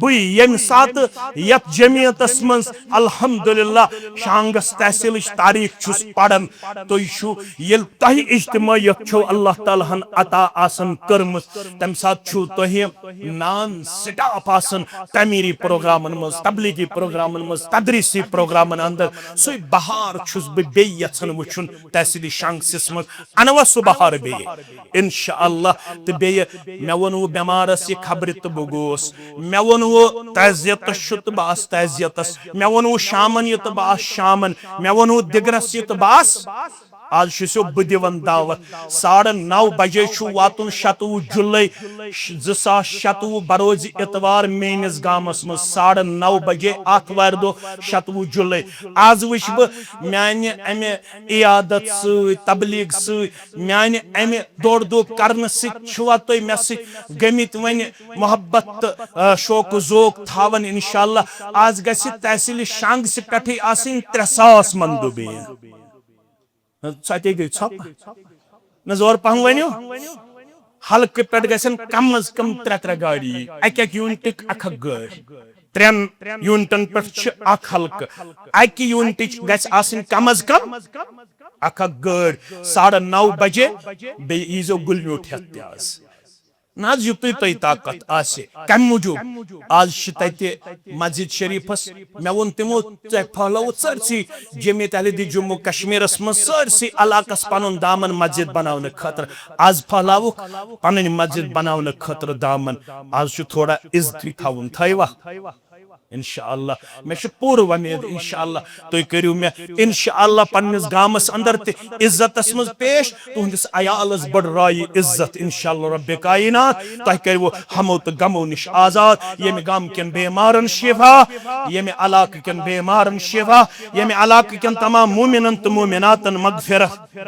بہٕ ییٚمہِ ساتہٕ یتھ جمعیتس منٛز الحمدللہ شانگس تحصیلٕچ تاریخ چھُس پران، تُہۍ چھِو، ییٚلہِ تۄہہِ اجتماعیت چھو اللہ تعالیٰ ہن عطا آسان کٔرمٕژ، تمہِ ساتہٕ چھُو تۄہہِ نان سٹاف آسان تعمیری پروگرامن منٛز، تبلیغی پروگرامن منٛز، تدریسی پروگرامن اندر۔ سُے بہار چھُس بہٕ بیٚیہِ یژھان وٕچھُن تحصیلی شانگسس منٛز۔ انوا سُہ بہار بیٚیہِ، انشاءاللہ۔ تہٕ بیٚیہِ مےٚ ووٚنوُ بٮ۪مارس یہِ خبرِ تہٕ بہٕ گوس، مےٚ ووٚنوُ تعزیتس چھُ تہٕ بہٕ آس تعزیتس، مےٚ ووٚنوُ شامن یہِ تہٕ بہٕ آس شامن، مےٚ ووٚنوُ دِگرس یہِ تہٕ بہٕ آس۔ آز چھُسو بہٕ دِوان دعوت، ساڑٕ نو بجے چھُ واتُن شتوُہ جُلے زٕ ساس شتوُہ، بروزِ اتوار میٲنِس گامس منٛز ساڑٕ نو بجے آتھوارِ دۄہ شتوُہ جُلے۔ آز وٕچھ بہٕ میانہِ امہِ عیادت سۭتۍ، تبلیغ سۭتۍ، میانہِ امہِ دورٕ دوپ کرنہٕ سۭتۍ چھِوا تُہۍ مےٚ سۭتۍ گٔمٕتۍ وۄنۍ محبت تہٕ، آ، شوق و ذوق تھاوان۔ انشاءاللہ آز گژھِ تحصیل شانگسہِ پٮ۪ٹھٕے آسٕنۍ ترٛےٚ ساس مندوبین۔ ژۄتے گٔے ژھۄپہٕ۔ نہ زور پہم ؤنِو۔ حلقہٕ پٮ۪ٹھ گژھن کم از کم ترٛےٚ ترٛےٚ گاڑی، اکہِ اکہِ یونٹٕکۍ اکھ اکھ گٲڑۍ۔ ترٛٮ۪ن یونٹن پٮ۪ٹھ چھِ اکھ حلقہٕ۔ اکہِ یونٹٕچ گژھِ آسٕنۍ کم از کم اکھ اکھ گٲڑۍ۔ ساڑٕ نو بجے بیٚیہِ ییٖزیو گُلۍ میوٗٹھ ہٮ۪تھ تہِ آز۔ نہ حظ، یُتُے تۄہہِ طاقت آسہِ۔ کمہِ موٗجوٗب؟ آز چھِ تتہِ مسجد شریفس، مےٚ ووٚن تِمو، ژےٚ پھٔہلٲوُتھ سٲرسٕے جمعیت اہل حدیث جموں کشمیرس منٛز سٲرسٕے علاقس پنُن دامن مسجد بناونہٕ خٲطرٕ۔ آز پھٔہلاوُکھ پنٕنۍ مسجد بناونہٕ خٲطرٕ دامن۔ آز چھُ تھوڑا عزتٕے تھاوُن، تھٲیوا؟ انشاءاللہ مےٚ چھُ پوٗرٕ وۄمید، انشاءاللہ تُہۍ کٔرِو مےٚ انشاءاللہ پننِس گامس اندر تہِ عزتس منٛز پیش، تُہنٛدِس عیالس بٔڑرایہِ عزت انشاءاللہ رب کائنات۔ تۄہہِ کٔرِوٕ ہمو تہٕ غمو نِش آزاد، ییٚمہِ گامہٕ کٮ۪ن بیمارن شفا، ییٚمہِ علاقہٕ کٮ۪ن بیمارن شفا، ییٚمہِ علاقہٕ کٮ۪ن تمام مومنن تہٕ مومناتن مغفرت۔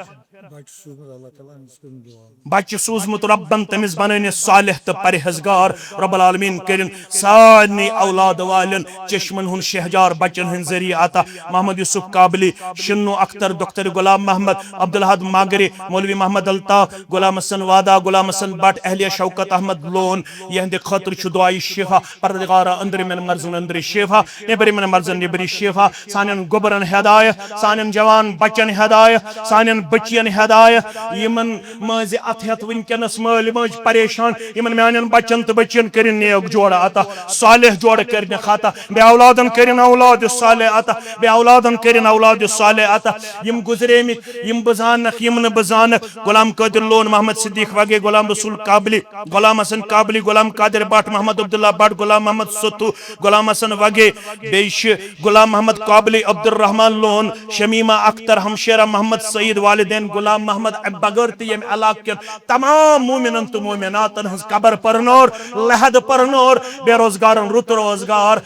بچہِ سوٗزمُت رۄبن، تٔمِس بنٲونہِ صالح تہٕ پرہیزگار۔ رب العالمین کٔرِن سارنٕے اولاد والٮ۪ن چشمن ہُنٛد شہجار بچن ہٕنٛدۍ ذٔریعہٕ عطا۔ محمد یوسف کابلی، شنو اختر، دختر غلام محمد، عبدالحد ماگرے، مولوی محمد الطاف، غلام حسن وادا، غلام حسن بٹ، اہلیہ شوکت احمد لون، یہندِ خٲطرٕ چھُ دعایہِ شفا۔ پروردگارا، أنٛدرِمٮ۪ن مرضن أنٛدری شفا، نیٚبرِمٮ۪ن مرضن نیٚبری شفا، سانٮ۪ن گوٚبرن ہدایت، سانٮ۪ن جوان بچن ہدایت، سانٮ۪ن بچین ہدایت، یِمن مٲنٛزِ اتھ ہٮ۪تھ وٕنکیٚنس مٲلۍ مٲج پریشان، یِمن میانٮ۪ن بچن تہٕ بچین کٔرِن نیک جوڑ عطا، صالح جوڑ کٔرِنکھ عطا، بے اولادن کٔرِن اولاد صالح عطا، بے اولادن کٔرِن اولاد صالح عطا۔ یِم گُزریمٕتۍ، یِم بہٕ زانکھ، یِم نہٕ بہٕ زانکھ، غلام قادر لون، محمد صدیق وگے، غلام رسول قابلی، غلام حسن قابلی، غلام قادر بٹ، محمد عبداللہ بٹ، غلام محمد ستھو، غلام حسن وگے، بیٚیہِ چھِ غلام محمد قابلی، عبدالرحمان لون، شمیمہ اختر، ہمشیرہ محمد سعید، والدین غلام محمد، امہِ بغٲر تہِ ییٚمہِ علاقہٕ کٮ۪ن تمام مومنن تہٕ مومناتن ہٕنٛز قبر پرنور، لحد پرنور، بے روزگارن رُت روزگار،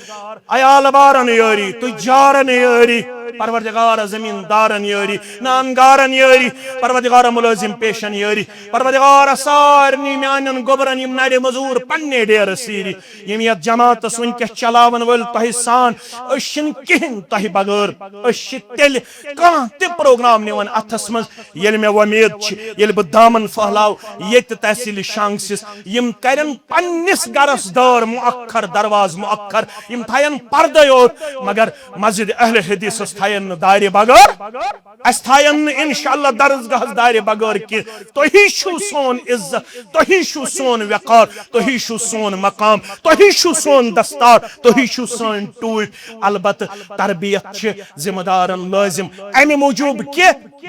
عیال بارن یٲری، تجارن یٲری، پروردگار زمیندارن یٲری، نان گارن یٲری، پروردگار ملٲزم پیشن یٲری، پروردگار سارنٕے میانٮ۪ن گوٚبرن یِم نرِ مزوٗر پننہِ ڈیرٕ سیٖری، یِم یتھ جماعتس وٕنکیٚس چلاون وٲلۍ تۄہہِ سان، أسۍ چھِنہٕ کِہیٖنۍ تۄہہِ بغٲر۔ أسۍ چھِ تیٚلہِ کانٛہہ تہِ پروگرام نِوان اتھس منٛز، ییٚلہِ مےٚ وۄمید چھِ، ییٚلہِ بہٕ دامن پھٔہلاو ییٚتہِ تحصیل شانگسِس، یِم کرن پننِس گرس دٲر مؤخر، دروازٕ مؤخر، یِم تھاین پردے یوت، مگر مسجد اہل حدیثس تھاین نہٕ دارِ بغٲر۔ اسہِ تھاین نہٕ انشاءاللہ درسگاہس دارِ بغٲر کینٛہہ۔ تُہی چھِو سون عزت، تُہی چھِو سون وقار، تُہی چھِو سون مقام، تُہی چھِو سون دستار، تُہی چھِو سٲنۍ ٹوٗپۍ۔ البتہٕ تربیت چھِ ذمہٕ دارن لٲزم، امہِ موٗجوٗب کہِ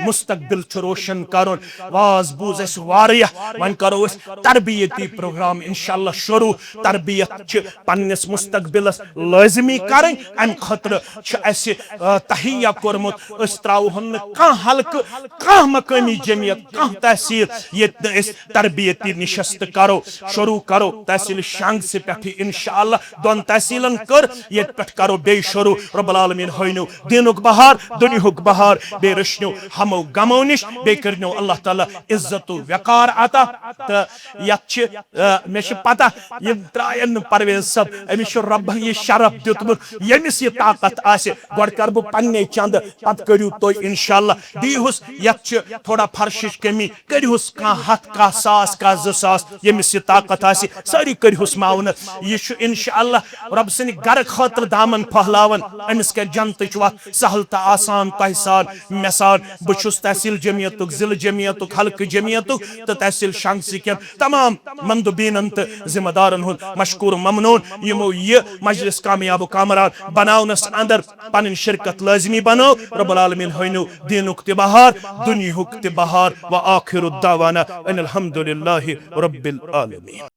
مستقبل چھُ روشن کرُن۔ واز بوٗز اسہِ واریاہ، وۄنۍ کرو أسۍ تربیتی پروگرام انشاءاللہ شروع۔ تربیت چھِ پننِس مستقبلس لٲزمی کرٕنۍ، امہِ خٲطرٕ چھِ اسہِ، آ، تحفظ تہیہ کوٚرمُت، أسۍ ترٛاوہون نہٕ کانٛہہ حلقہٕ، کانٛہہ مقٲمی جمعیت، کانٛہہ تحصیل، ییٚتہِ نہٕ أسۍ تربیتی نشست کرو، شروع کرو تحصیل شنگ سے پٮ۪ٹھٕے۔ انشاءاللہ دۄن تحصیلن کٔر، ییٚتہِ پٮ۪ٹھ کرو بیٚیہِ شروع۔ رب العالمین ہٲینو دینُک بہار، دُنیہُک بہار، بیٚیہِ رٔچھنو ہمو غمو نِش، بیٚیہِ کٔرنو اللہ تعالیٰ عزت و وقار عطا۔ تہٕ یتھ چھِ، آ، مےٚ چھِ پتہ، یِم ترٛاین نہٕ پرویز صٲب، أمِس چھُ رۄبن یہِ شرف دیُتمُت، ییٚمِس یہِ طاقت آسہِ۔ گۄڈٕ کرٕ بہٕ پننے چندٕ، پتہٕ کٔرِو تُہۍ انشاءاللہ۔ دیٖہُس، یتھ چھِ تھوڑا فرشٕچ کمی، کٔرِہُس کانٛہہ ہتھ، کانٛہہ ساس، کانٛہہ زٕ ساس، ییٚمِس یہِ طاقت آسہِ، سٲری کٔرِہُس معاونت۔ یہِ چھُ انشاءاللہ رۄب سٕنٛدِ گرٕ خٲطرٕ دامن پھٔہلاوان، أمِس کرِ جنتٕچ وتھ سہل تہٕ آسان تۄہہِ سان، مےٚ سان۔ بہٕ چھُس تحصیل جمعیتُک، ضلعہٕ جمعیتُک، حلقہٕ جمعیتُک تہٕ تحصیل شنگسہٕ کٮ۪ن تمام مندوبینن تہٕ ذمہ دارن ہُنٛد مشکور و ممنون، یِمو یہِ مجلس کامیاب و کامران بناونس اندر پنٕنۍ شرکت لٲزمی بنٲو۔ رب العالمین ہٲینو دینُک تہِ بہار، دُنیہُک تہِ بہار۔ وآخر دعوانا ان الحمد للہ رب العالمین۔